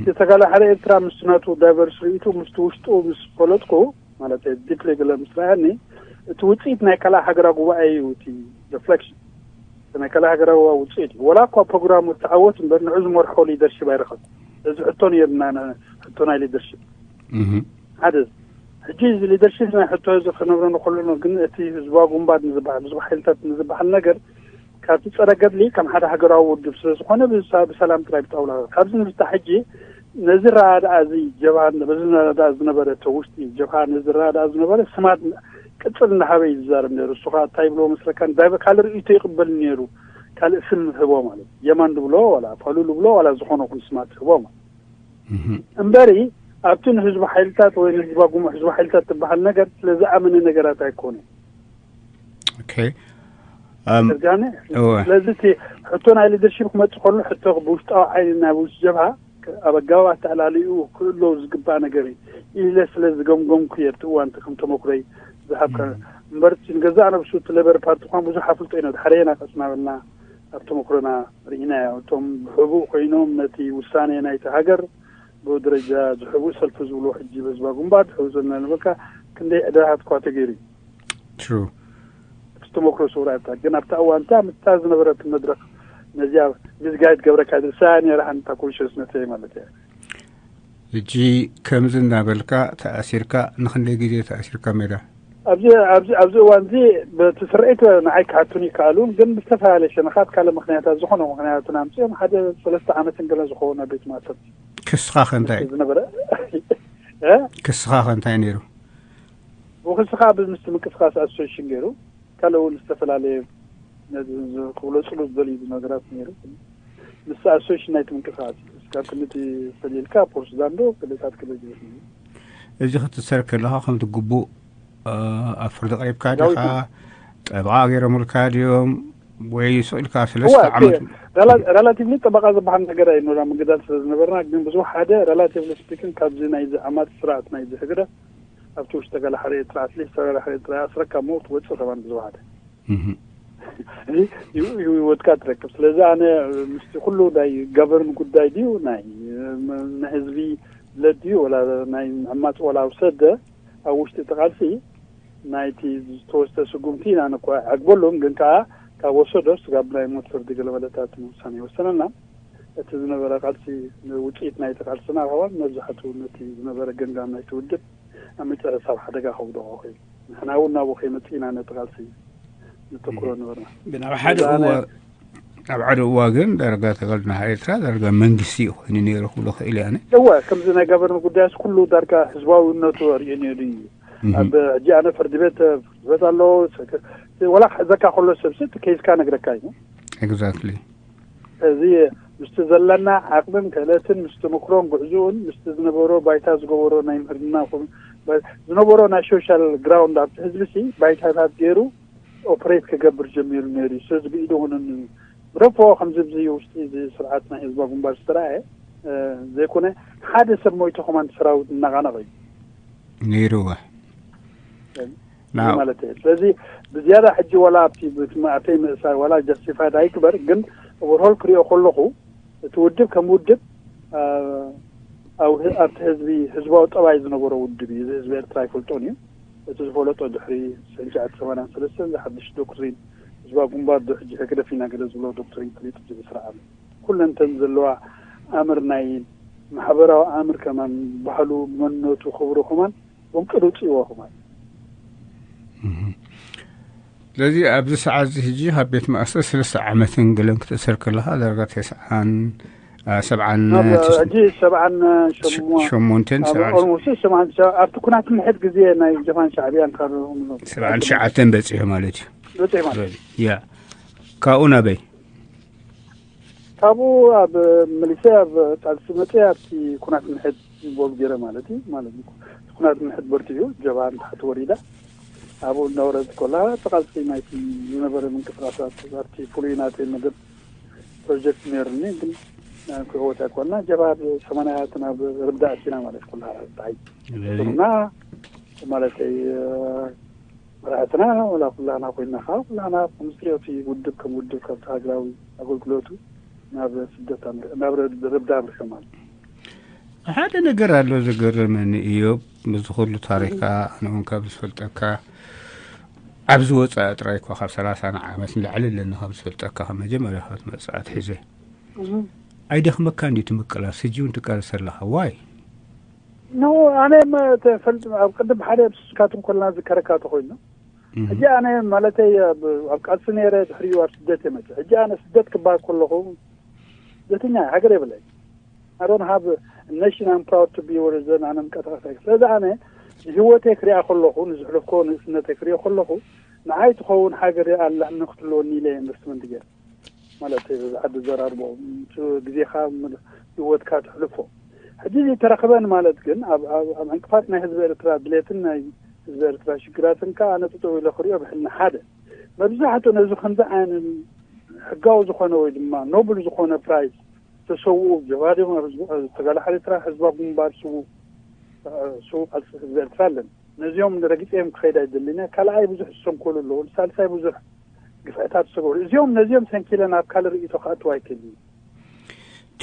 ዝተጋላ ሓደ ኤርትራ ምስ ናቱ ዳይቨርስ ርእይቱ ምስቲ ውሽጡ ምስ ፈለጥኩ ማለት ዲፕሊ ገለ ምስ ረኣኒ እቲ ውፅኢት ናይ ካልኣ ሃገራዊ ጉባኤ እዩ እቲ ሪፍሌክሽን ናይ ካልኣ ሃገራዊ ውፅኢት እዩ። ወላ እኳ ፕሮግራሙ ተዓወት እምበር ንዑ ዝመርሖ ሊደርሽፕ ኣይረኸብ እዚ ሕቶ ነይርና ሕቶ ናይ ሊደርሽፕ ሓደ ሕጂ እዚ ሊደርሽፕ ናይ ሕቶ እዚ ክነብረ ንክእሉ ግን እቲ ህዝባዊ ግንባር ንዝበሃል ህዝቢ ሓይልታት ንዝበሃል ነገር ካብቲ ፀረ ገድሊ ከም ሓደ ሃገራዊ ውድብ ስለዝኾነ ብሰላም ጥራይ ብጣውላ ካብዚ ንፍታ ሕጂ ነዚ ረዳኣ እዚ ጀብሃ በዚ ረዳኣ ዝነበረ ተውሽጢ ጀብሃ ነዚ ረዳኣ ዝነበረ ስማት ቅፅል እንዳሃበ እዩ ዝዛረብ ነይሩ። እሱ ከዓ እንታይ ይብሎ መስለካ ካልእ ርእይቶ ይቅበል ነይሩ። ካልእ ስም ህቦ ማለት የማን ድብሎ ዋላ ፋሉል ብሎ ዋላ ዝኾነ ኹን ስማት ህቦ ማለት እምበሪ ኣብቲ ንህዝቢ ሓይልታት ወይ ንህዝባ ጉሙሕ ህዝቢ ሓይልታት ትበሃል ነገር ስለዝኣመነ ነገራት ኣይኮነ። እርጋነ ስለዚ እቲ ሕቶ ናይ ሊደርሺፕ ክመፅእ ከሎ ሕቶ ብውሽጣዊ ዓይኒ ናይ ውስ ጀብሃ ኣብ ኣገባብ ኣተኣላልኡ ክእሎ ዝግባእ ነገር እዩ ኢለ ስለ ዝገምገምኩ እየ ኣብቲ እዋን ከም ተመኩረይ ዝሃብካ እምበር ንገዛእ ነብሱ እቲ ሌበር ፓርቲ እኳ ብዙሕ ኣፍልጦ ኢና ድሓረ ኢና ቀስና በልና ኣብ ተመኩሮና ርኢናዮ እቶም ብሕቡእ ኮይኖም ነቲ ውሳኔ ናይቲ ሃገር ብደረጃ ዝሕቡእ ሰልፊ ዝብሎ ሕጂ በዝባ ግንባር ድሕቡ ዘለና ንበልካ ክንደይ ዕድላት እኳ ተገይሩ እዩ True እቲ ተመክሮ ስውራታ ግን ኣብታ እዋንታ ምስታ ዝነበረት መድረክ ነዚኣ ምስጋይድ ገብረካ ድርሳ ነራ ሓንታ ኮንሽስነት ማለት እያ ሕጂ ከምዚ እናበልካ ተኣሲርካ ንክንደይ ግዜ ተኣሲርካ ሜዳ ኣብዚ ኣብዚ ኣብዚ እዋን እዚ በቲ ስርዒት ንዓይ ክሓቱን ይከኣሉን ግን ብዝተፈላለየ ሸነኻት ካልእ ምክንያታት ዝኾነ ምክንያትን ኣምፅኦም ሓደ ሰለስተ ዓመትን ገለ ዝኸውን ኣብ ቤት ማእሰርቲ ክስኻ ከ እንታይ ዝነበረ ክስኻ ከ እንታይ ነይሩ ብክስኻ ብምስቲ ምንቅስቃስ ኣሶሽን ገይሩ ካልእ እውን ዝተፈላለየ ነዚ ክብሎ ፅሉ ዝደልዩ ነገራት ነይሩ ምስ ኣሶሽን ናይቲ ምንቅስቃስ ካብ ክልቲ ፈሊልካ ፖርት ሱዳን ዶ ክልታት ክልል እዚ ክትሰር ከለኻ ከምቲ ግቡእ ኣብ ፍርዲ ቀሪብካ ዲኻ ጠበቓ ገይሮምልካ ድዮም ወይ ስቕ ኢልካ ሰለስተ ዓመት ሬላቲቭሊ ጠበቃ ዝበሃል ነገር ኣይኖራ ምግዳል ስለ ዝነበርና ግን ብዙሕ ሓደ ሬላቲቭሊ ስፒክን ካብዚ ናይዚ ዓማፅ ስርዓት ናይዚ ህግደፍ ኣብቲ ውሽጢ ተጋላሓሪ ኤርትራ ኣትሊስት ተጋላሓሪ ኤርትራ ኣስረካ ሞ ትወፅእ ከማን ብዙሕ ሓደ እዚ ሂወትካ ትረክብ። ስለዚ ኣነ ምስቲ ኩሉ ናይ ጋቨርን ጉዳይ ድዩ ናይ ንህዝቢ ለድዩ ወላ ናይ ምዕማፅ ወላ ውሰደ ኣብ ውሽጢ እቲ ቃልሲ ናይቲ ዝተወስደ ስጉምቲ ኢና ነኳ ዓግበሉን ግን ከዓ ካብ ወሰዶ ስጋብ ናይ ሞት ፍርዲ ገለ መለታት ውሳኔ ይወሰነና። እቲ ዝነበረ ቃልሲ ውፅኢት ናይቲ ቃልስና ከዋን መብዛሕትኡ ነቲ ዝነበረ ገንጋም ናይቲ ውድብ ኣብ መጨረሻ ኣብ ሓደጋ ከውደቆ ኮይኑ ንሕና እውን ናብኡ ከይመፅእ ኢና ነቲ ቃልሲ ንተኩሮ ነበርና። ግን ኣብ ሓደ እዋ ኣብ ሓደ እዋ ግን ዳርጋ ተጋድሎ ኤርትራ ዳርጋ መንግስቲ እዩ ኮይኑ ነይሩ ክብሎ ክእል እያ። እወ ከምዚ ናይ ጋቨርኒ ጉዳያስ ኩሉ ዳርጋ ህዝባዊነቱ ኣርእዮ ነይሩ እዩ። ኣብ ሕጂ ኣነ ፍርዲ ቤት ፍርዲ ቤት ኣሎ ወላ ክሕዘካ ከሎ ሰብሲ እቲ ኬዝካ ነግረካ እዩ። ኤግዛክትሊ። እዚ ምስቲ ዘለና ዓቅምን ክእለትን ምስ ተመክሮን ጉዕዝኡን ምስቲ ዝነበሮ ባይታ ዝገበሮ ናይ ምህርና ዝነበሮ ናይ ሶሻል ግራውንድ ኣብቲ ህዝቢ ሲ ባይታታት ገይሩ ኦፕሬት ክገብር ጀሚሩ ነይሩ እዩ። ስለዚ ብኢዱ ሆነኒ ብደፎ ከምዚ ብዚ ውሽጢ እዚ ስርዓት ናይ ህዝባ ግንባር ዝተረኣየ ዘይኮነ ሓደ ሰብ ሞይቱ ከማን ሰራዊት እናቃነቀ እዩ ነይሩ። ማለት እዩ። ስለዚ ብዝያዳ ሕጂ ዋላ ኣብቲ ብትማእተይ ምእሳር ዋላ ጀስቲፋይድ ኣይግበር፣ ግን ኦቨርሆል ክሪኦ ከለኹ እቲ ውድብ ከም ውድብ ኣብቲ ህዝቢ ህዝባዊ ጠባይ ዝነበሮ ውድብ እዩ። እዚ ህዝቢ ኤርትራ ኣይፈልጦን እዩ። እቲ ዝፈለጦ ድሕሪ ሰንሻዓት ሰማንያን ሰለስተን ዝሓድሽ ዶክትሪን ህዝባዊ ግንባር ዶ ሕጂ ህግደፍ ኢና ገለ ዝብሎ ዶክትሪን ፈሊጡ እዚ ስርዓት ኩለንተን ዘለዋ ኣምር ናይ ማሕበራዊ ኣምር ከማን ባህሉ መንነቱ ክብሩ ከማን ወንቅር ውፅእዎ ከማን ስለዚ ኣብዚ ሰዓት እዚ ሕጂ ካብ ቤት ማእሰር ሰለስተ ዓመትን ገለን ክትእሰር ከለካ ዳርጋ ተስዓን ሰብዓን ሕጂ ሰብዓን ሸሞንተን ኣብቲ ኩናት ምሕድ ግዜ ናይ ጀፋን ሻዕብያን ካብ ሰብዓን ትሽዓተን በፂሑ ማለት እዩ። በፂሑ ማለት ያ ካብኡ ናበይ ካብኡ ኣብ መሊሰ ኣብ ቃልሲ መፀ ኣብቲ ኩናት ምሕድ ኢንቮልቭ ገይረ ማለት እዩ ማለት እዩ። ኩናት ምሕድ በርቲዑ ጀብሃ ንታሕቲ ወሪዳ ኣብኡ እናወረድኩ ከላ እቲ ቃልሲ ናይቲ ዝነበረ ምንቅስቃሳት ኣብቲ ፍሉይ ናተይ መደብ ፕሮጀክት ነይሩኒ ግን ክህወት ኣይኮንና ጀብሃ ብሰማንያት ናብ ርዳእ ኣቲና ማለት ኩላ ታይ እና ማለተይ መራሕትና ወላ ኩላና ኮይና ከዓ ኩላና ከምዚ ትሪኦ እቲ ውድብ ከም ውድብ ካብቲ ሃገራዊ ኣገልግሎቱ ናብ ስደት ኣምርሑ ናብ ረብዳ ኣምርሑ ማለት እዩ። ሓደ ነገር ኣሎ ዝገርመኒ እዮብ፣ ምስዚ ኩሉ ታሪካ ኣነ እውን ካብ ዝፈልጠካ ኣብዚ ወፃኢ ጥራይ እኳ ካብ ሰላሳ ዓመት ንላዕሊ ኣለኒ ካብ ዝፈልጠካ ካብ መጀመርያ ካብ ትመፅእ ኣትሒዘ ኣይደኽመካ እንዲ ትምቅላስ ሕጂ እውን ትቃለስ ኣለካ ዋይ ኖ ኣነ ፈልጥ ኣብ ቅድም ሓደ ስካትኩም ከለና ዝከረካ ተኮይኑ ሕጂ ኣነ ማለተይ ኣብ ቃልሲ ነይረ ድሕሪኡ ኣብ ስደት የመፅእ ሕጂ ኣነ ስደት ክበሃል ከለኹ ስደተኛ ሃገር የብለይ ኣሮን ሃብ ነሽን ኣም ፕራውድ ቱ ቢ ወርዘን ኣነ ምቀተኸፈ ስለዚ ኣነ ንህወተይ ክሪኣ ከለኹ ንዝሕለፍኮ ንእስነተይ ክሪኦ ከለኹ ንዓይ ትኸውን ሃገር ኣላ ንክትለወኒ ኢለ ኢንቨስትመንት ገይረ ማለት ዓዲ ዘራርቦ ግዜኻ ህወትካ ትሕልፎ ሕጂ ዝተረኽበን ማለት ግን ኣብ ዕንቅፋት ናይ ህዝቢ ኤርትራ ድሌትን ናይ ህዝቢ ኤርትራ ሽግራትን ከዓ ኣነ ጠጠው ኢለ ክሪኦ ብሕልና ሓደ መብዛሕትኡ ነዚ ከምዚ ዓይነት ሕጋዊ ዝኾነ ወይ ድማ ኖብል ዝኾነ ፕራይዝ ተሰውኡ ጀባዲም ተጋላሓ ኤርትራ ህዝባ ግንባር ስው ስው ቃልሲ ህዝቢ ኤርትራ ኣለን ነዚኦም ረጊፀዮም ክኸይድ ኣይደልን ካልኣይ ብዙሕ ዝሰንኮሉ ኣለዉ ሳልሳይ ብዙሕ ግፍዕታት ዝሰገሩ እዚኦም ነዚኦም ሰንኪለ ናብ ካልእ ርእይቶ ክኣትው ኣይክእል እዩ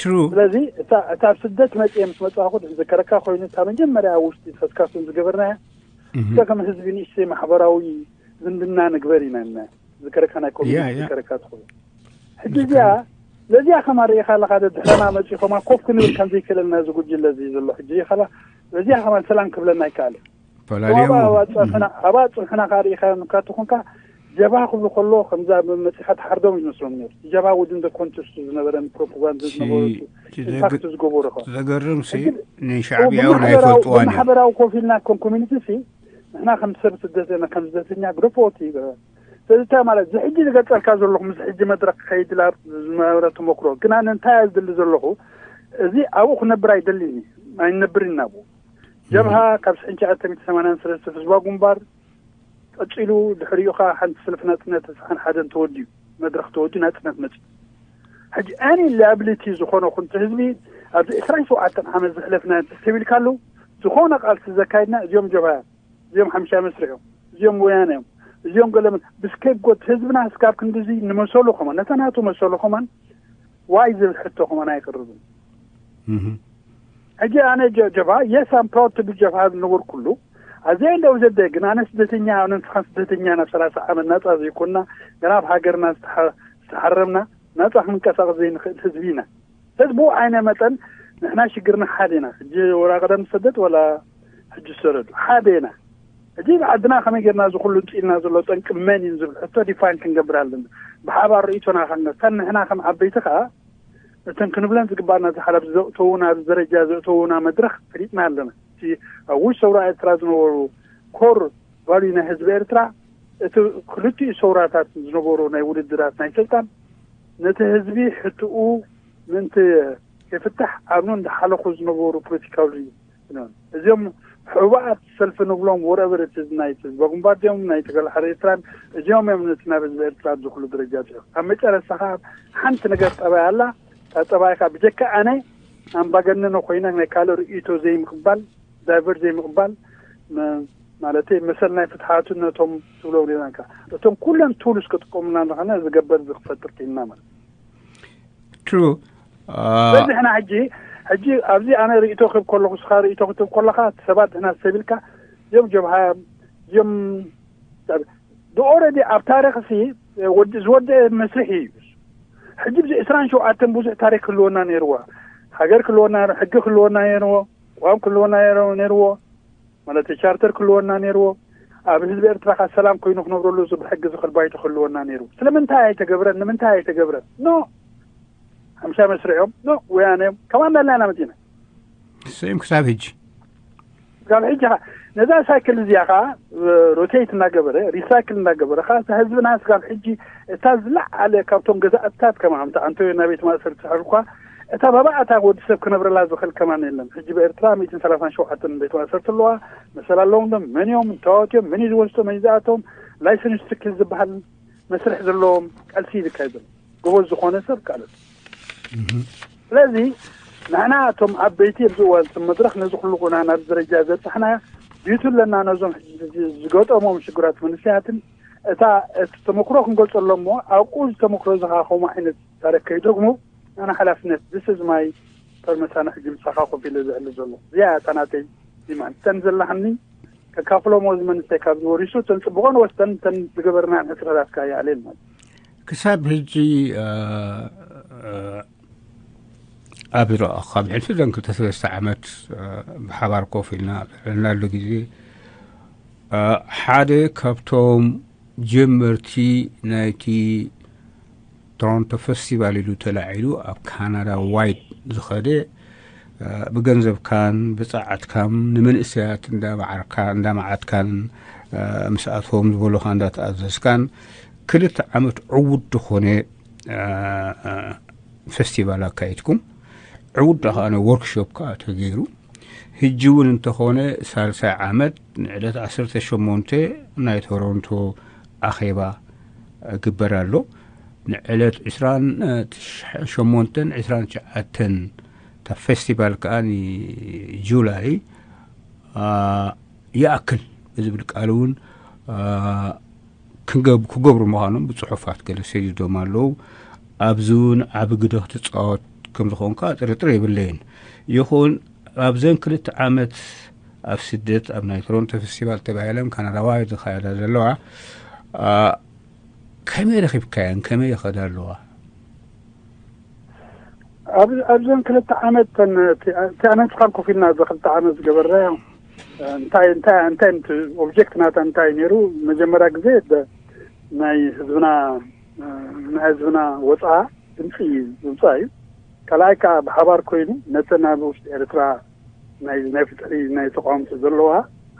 ትሩ ስለዚ እታ ኣብ ስደት መፅየ ምስ መፅእኩ ዝከረካ ኮይኑ እታ መጀመርያ ኣብ ውሽጢ ፈስካሱን ዝገበርናያ እታ ከም ህዝቢ ንእሽተይ ማሕበራዊ ዝምድና ንግበር ኢና ና ዝከረካ ናይ ኮሚኒቲ ዝከረካ ትኸውን ሕጂ እዚኣ ነዚኣ ከማ ርኢኻ ኣለካ ድሕረና መፂ ከማ ኮፍ ክንብል ከም ዘይክእለልና እዚ ጉጅለ እዚ ዘሎ ሕጂ ሪኢኻ ነዚኣ ከማ ሰላም ክብለና ኣይከኣልን ፈላልዮም ኣባ ፅሑና ካብ ርኢኻ ንካ ትኾንካ ጀብሃ ክብሉ ከሎ ከምዛ መፂኻ ተሓርዶም ይመስሎም ነሩ ጀብሃ ውድን ዘኮንትስቱ ዝነበረ ፕሮፓጋንዳ ዝነበሩ ኢምፓክት ዝገበሩ ከ ዘገርም ሲ ንሻዕብያ እውን ኣይፈልጥዋን እዮም ማሕበራዊ ኮፍ ኢልና ከም ኮሚኒቲ ሲ ንሕና ከም ሰብ ስደተና ከም ስደተኛ ግደፎ እቲ ስለዚ እንታይ ማለት እዚ ሕጂ ዝገልፀልካ ዘለኹ ምስ ሕጂ መድረክ ክኸይድ ኢላ ዝነበረ ተመክሮ ግን ኣነ እንታይ እየ ዝደሊ ዘለኹ እዚ ኣብኡ ክነብር ኣይደልን እዩ ኣይንነብርን ኢና ኣብኡ ጀብሃ ካብ ሽሕን ትሽዓተ ሚእቲ ሰማንያን ሰለስተ ህዝባዊ ግንባር ቀፂሉ ድሕሪኡ ከዓ ሓንቲ ሰልፊ ናፅነት ተስዓን ሓደን ተወዲኡ መድረክ ተወዲኡ ናፅነት መፂኡ ሕጂ ኣኒ ላያብሊቲ ዝኾነ ኩንቲ ህዝቢ ኣብዚ ዕስራን ሸውዓተን ዓመት ዘሕለፍና ተስተቢልካሉ ዝኾነ ቃልሲ ዘካይድና እዚኦም ጀብሃ እዮም እዚኦም ሓምሻ መስርሕ እዮም እዚኦም ወያነ እዮም እዚኦም ገለምን ብስኬፕጎት ህዝብና ስካብ ክንድዚ ንመሰሉ ከማን ነተ ናቱ መሰሉ ከማን ዋይ ዝብል ሕቶ ከማን ኣይቅርብን። ሕጂ ኣነ ጀ- ጀብሃ የስ ኣም ፕራውድ ቱ ቢ ጀብሃ ዝነበርኩሉ ኣዘይ እንደው ዘደ ግን ኣነ ስደተኛ ኣነ ንስኻ ስደተኛ ናብ ሰላሳ ዓመት ናፃ ዘይኮንና ገና ኣብ ሃገርና ዝተሓ- ዝተሓረምና ናፃ ክንቀሳቀስ ዘይንኽእል ህዝቢ ኢና። ህዝቡ ኣይነ መጠን ንሕና ሽግርና ሓደ ኢና። ሕጂ ወላ ቀደም ዝሰደድ ወላ ሕጂ ዝሰደዱ ሓደ ኢና። ሕጂ ዓድና ከመይ ጌርና እዚ ኩሉ እንፅልና ዘሎ ጠንቂ መን እዩ ዝብል ሕቶ ዲፋይን ክንገብር ኣለና። ብሓባር ርእይቶና ከነተን ንሕና ከም ዓበይቲ ከዓ እተን ክንብለን ዝግባእና ዝሓለፍ ዘእተውና ኣብዚ ደረጃ ዘእተውና መድረክ ፈሊጥና ኣለና። እቲ ኣብ ውሽ ሰውራ ኤርትራ ዝነበሩ ኮር ቫልዩ ናይ ህዝቢ ኤርትራ እቲ ክልቲኡ ሰውራታት ዝነበሩ ናይ ውድድራት ናይ ስልጣን ነቲ ህዝቢ ሕትኡ ምእንቲ የፍታሕ ኣብኑ እንዳሓለኹ ዝነበሩ ፖለቲካዊ እዚኦም ሕቡኣት ሰልፊ ንብሎም ወረበር እቲ ናይ ህዝቢ ግንባር ድዮም ናይ ተጋላሓሪ ኤርትራን እዚኦም እዮም ነቲ ናብ ህዝቢ ኤርትራ ኣብዚ ኩሉ ደረጃ ጽዑ ኣብ መጨረስታ ከዓ ሓንቲ ነገር ጠባይ ኣላ። እታ ጠባይ ከዓ ብጀካ ኣነ ኣምባገነኖ ኮይነ ናይ ካልእ ርእይቶ ዘይምቕባል ዳይቨርት ዘይምቕባል ማለት መሰል ናይ ፍትሓትነቶም ትብሎም ሪናካ እቶም ኩለን ቱልስ ክጥቀሙና ንኸነ ዝገበር ዝክፈጥር ክኢልና ማለት ትሩ ስለዚ ሕና ሕጂ ሕጂ ኣብዚ ኣነ ርእይቶ ክብ ከለኹ ስኻ ርእይቶ ክትብ ከለኻ ሰባት ሕና ሰቢልካ እዮም ጀብሃ እዮም ኦረዲ ኣብ ታሪክ ሲ ዝወደ መስርሒ እዩ። ሕጂ ብዚ ዕስራን ሸውዓተን ብዙሕ ታሪክ ክህልወና ነይርዋ። ሃገር ክህልወና ሕጊ ክህልወና ነይርዎ። ቋም ክህልወና ነይርዎ። ማለት ቻርተር ክህልወና ነይርዎ። ኣብ ህዝቢ ኤርትራ ካ ሰላም ኮይኑ ክነብረሉ እዚ ብሕጊ ዝኽእል ባይቶ ክህልወና ነይሩ። ስለምንታይ ኣይተገብረን? ንምንታይ ኣይተገብረን? ኖ ሓምሻ መስርዖም ኖ ወያነ እዮም። ከማን ዳልና ኢና መፂና። ሰም ክሳብ ሕጂ ካብ ሕጂ ኸ ነዛ ሳይክል እዚኣ ኸዓ ሮቴት እናገበረ ሪሳይክል እናገበረ ኸዓ እታ ህዝብና ስጋብ ሕጂ እታ ዝለዓለ ካብቶም ገዛእትታት ከማምታ ኣንቶዮ ናብ ቤት ማእሰርቲ ሕልኳ እታ ባባኣታ ወዲ ሰብ ክነብረላ ዝኽእል ከማን የለን። ሕጂ ብኤርትራ ሚእትን ሰላሳን ሸውዓተን ቤት ማእሰርቲ ኣለዋ። መሰል ኣለዎም ዶ መን እዮም እንተዋት እዮም መን እዩ ዝወስዶ መን ዝኣቶም ላይሰንስ ትክል ዝበሃል መስርሕ ዘለዎም ቃልሲ ይካየድ ዘሎ ጎበዝ ዝኾነ ሰብ ካልእ ስለዚ ንሕና እቶም ዓበይቲ ኣብዚ እዋን መድረክ ነዚ ኩሉ ቁና ናብ ደረጃ ዘብፅሕና ድዩቱ ኣለና ነዞም ዝገጠሞም ሽግራት መንስያትን እታ እቲ ተመክሮ ክንገልፀሎም ሞ ኣብኡ ዝተመክሮ ዝካኸሙ ዓይነት ታሪክ ከይደግሙ ኣነ ሓላፍነት this is my ፐርመሳና ሕጂ ምሳኻ ኮፍ ኢለ ዝሕል ዘሎ እዚኣ እታ ናተይ ዲማን እተን ዘለሃኒ ከካፍሎሞ እዚ መንስተይ ካብ ዝወሪሱ እተን ፅቡቆን ወስተን እተን ዝገበርና ሕስረታትካ ይኣሌል ማለት ክሳብ ሕጂ ኣብ ካብ ሕልፊ ዘን ክልተ ሰለስተ ዓመት ብሓባር ኮፍ ኢልና ዘረናሉ ግዜ ሓደ ካብቶም ጀመርቲ ናይቲ ቶሮንቶ ፈስቲቫል ኢሉ ተላዒሉ ኣብ ካናዳ ዋይድ ዝኸደ ብገንዘብካን ብፃዓትካን ንመንእሰያት እንዳማዓርካ እንዳማዓትካን ምስኣቶም ዝበሉካ እንዳተኣዘዝካን ክልተ ዓመት ዕዉት ዝኾነ ፈስቲቫል ኣካይድኩም ዕዉት ዳ ከኣነ ወርክሾፕ ከዓ ተገይሩ ሕጂ እውን እንተኾነ ሳልሳይ ዓመት ንዕለት ዓሰርተ ሸሞንተ ናይ ቶሮንቶ ኣኼባ ግበር ኣሎ ንዕለት ዕስራን ሸሞንተን ዕስራን ትሽዓተን እታ ፌስቲቫል ከዓ ጁላይ ይኣክል ብዝብል ቃል እውን ክገብሩ ምዃኖም ብፅሑፋት ገለ ሰዲዶም ኣለዉ ኣብዚ እውን ዓቢ ግደ ክትፃወት ከም ዝኾንካ ጥርጥር የብለይን ይኹን ኣብዘን ክልተ ዓመት ኣብ ስደት ኣብ ናይ ቶሮንቶ ፌስቲቫል ተባሂለን ካናዳዋ ዝካየዳ ዘለዋ ከመይ ረኺብካየን ከመይ ይኸዳ ኣለዋ ኣብዘን ክልተ ዓመት እቲ ኣነንስኻን ኮፍ ኢልና እዚ ክልተ ዓመት ዝገበርናዮ እንታይ እንታይ እንታይ ኦብጀክት ናታ እንታይ ነይሩ መጀመርያ ግዜ ናይ ህዝብና ናይ ህዝብና ወፃ ድምፂ ዝምፃ እዩ ካልኣይ ከዓ ብሓባር ኮይኑ ነተን ኣብ ውሽጢ ኤርትራ ናይ ናይ ፍትሒ ናይ ተቃወምቲ ዘለዋ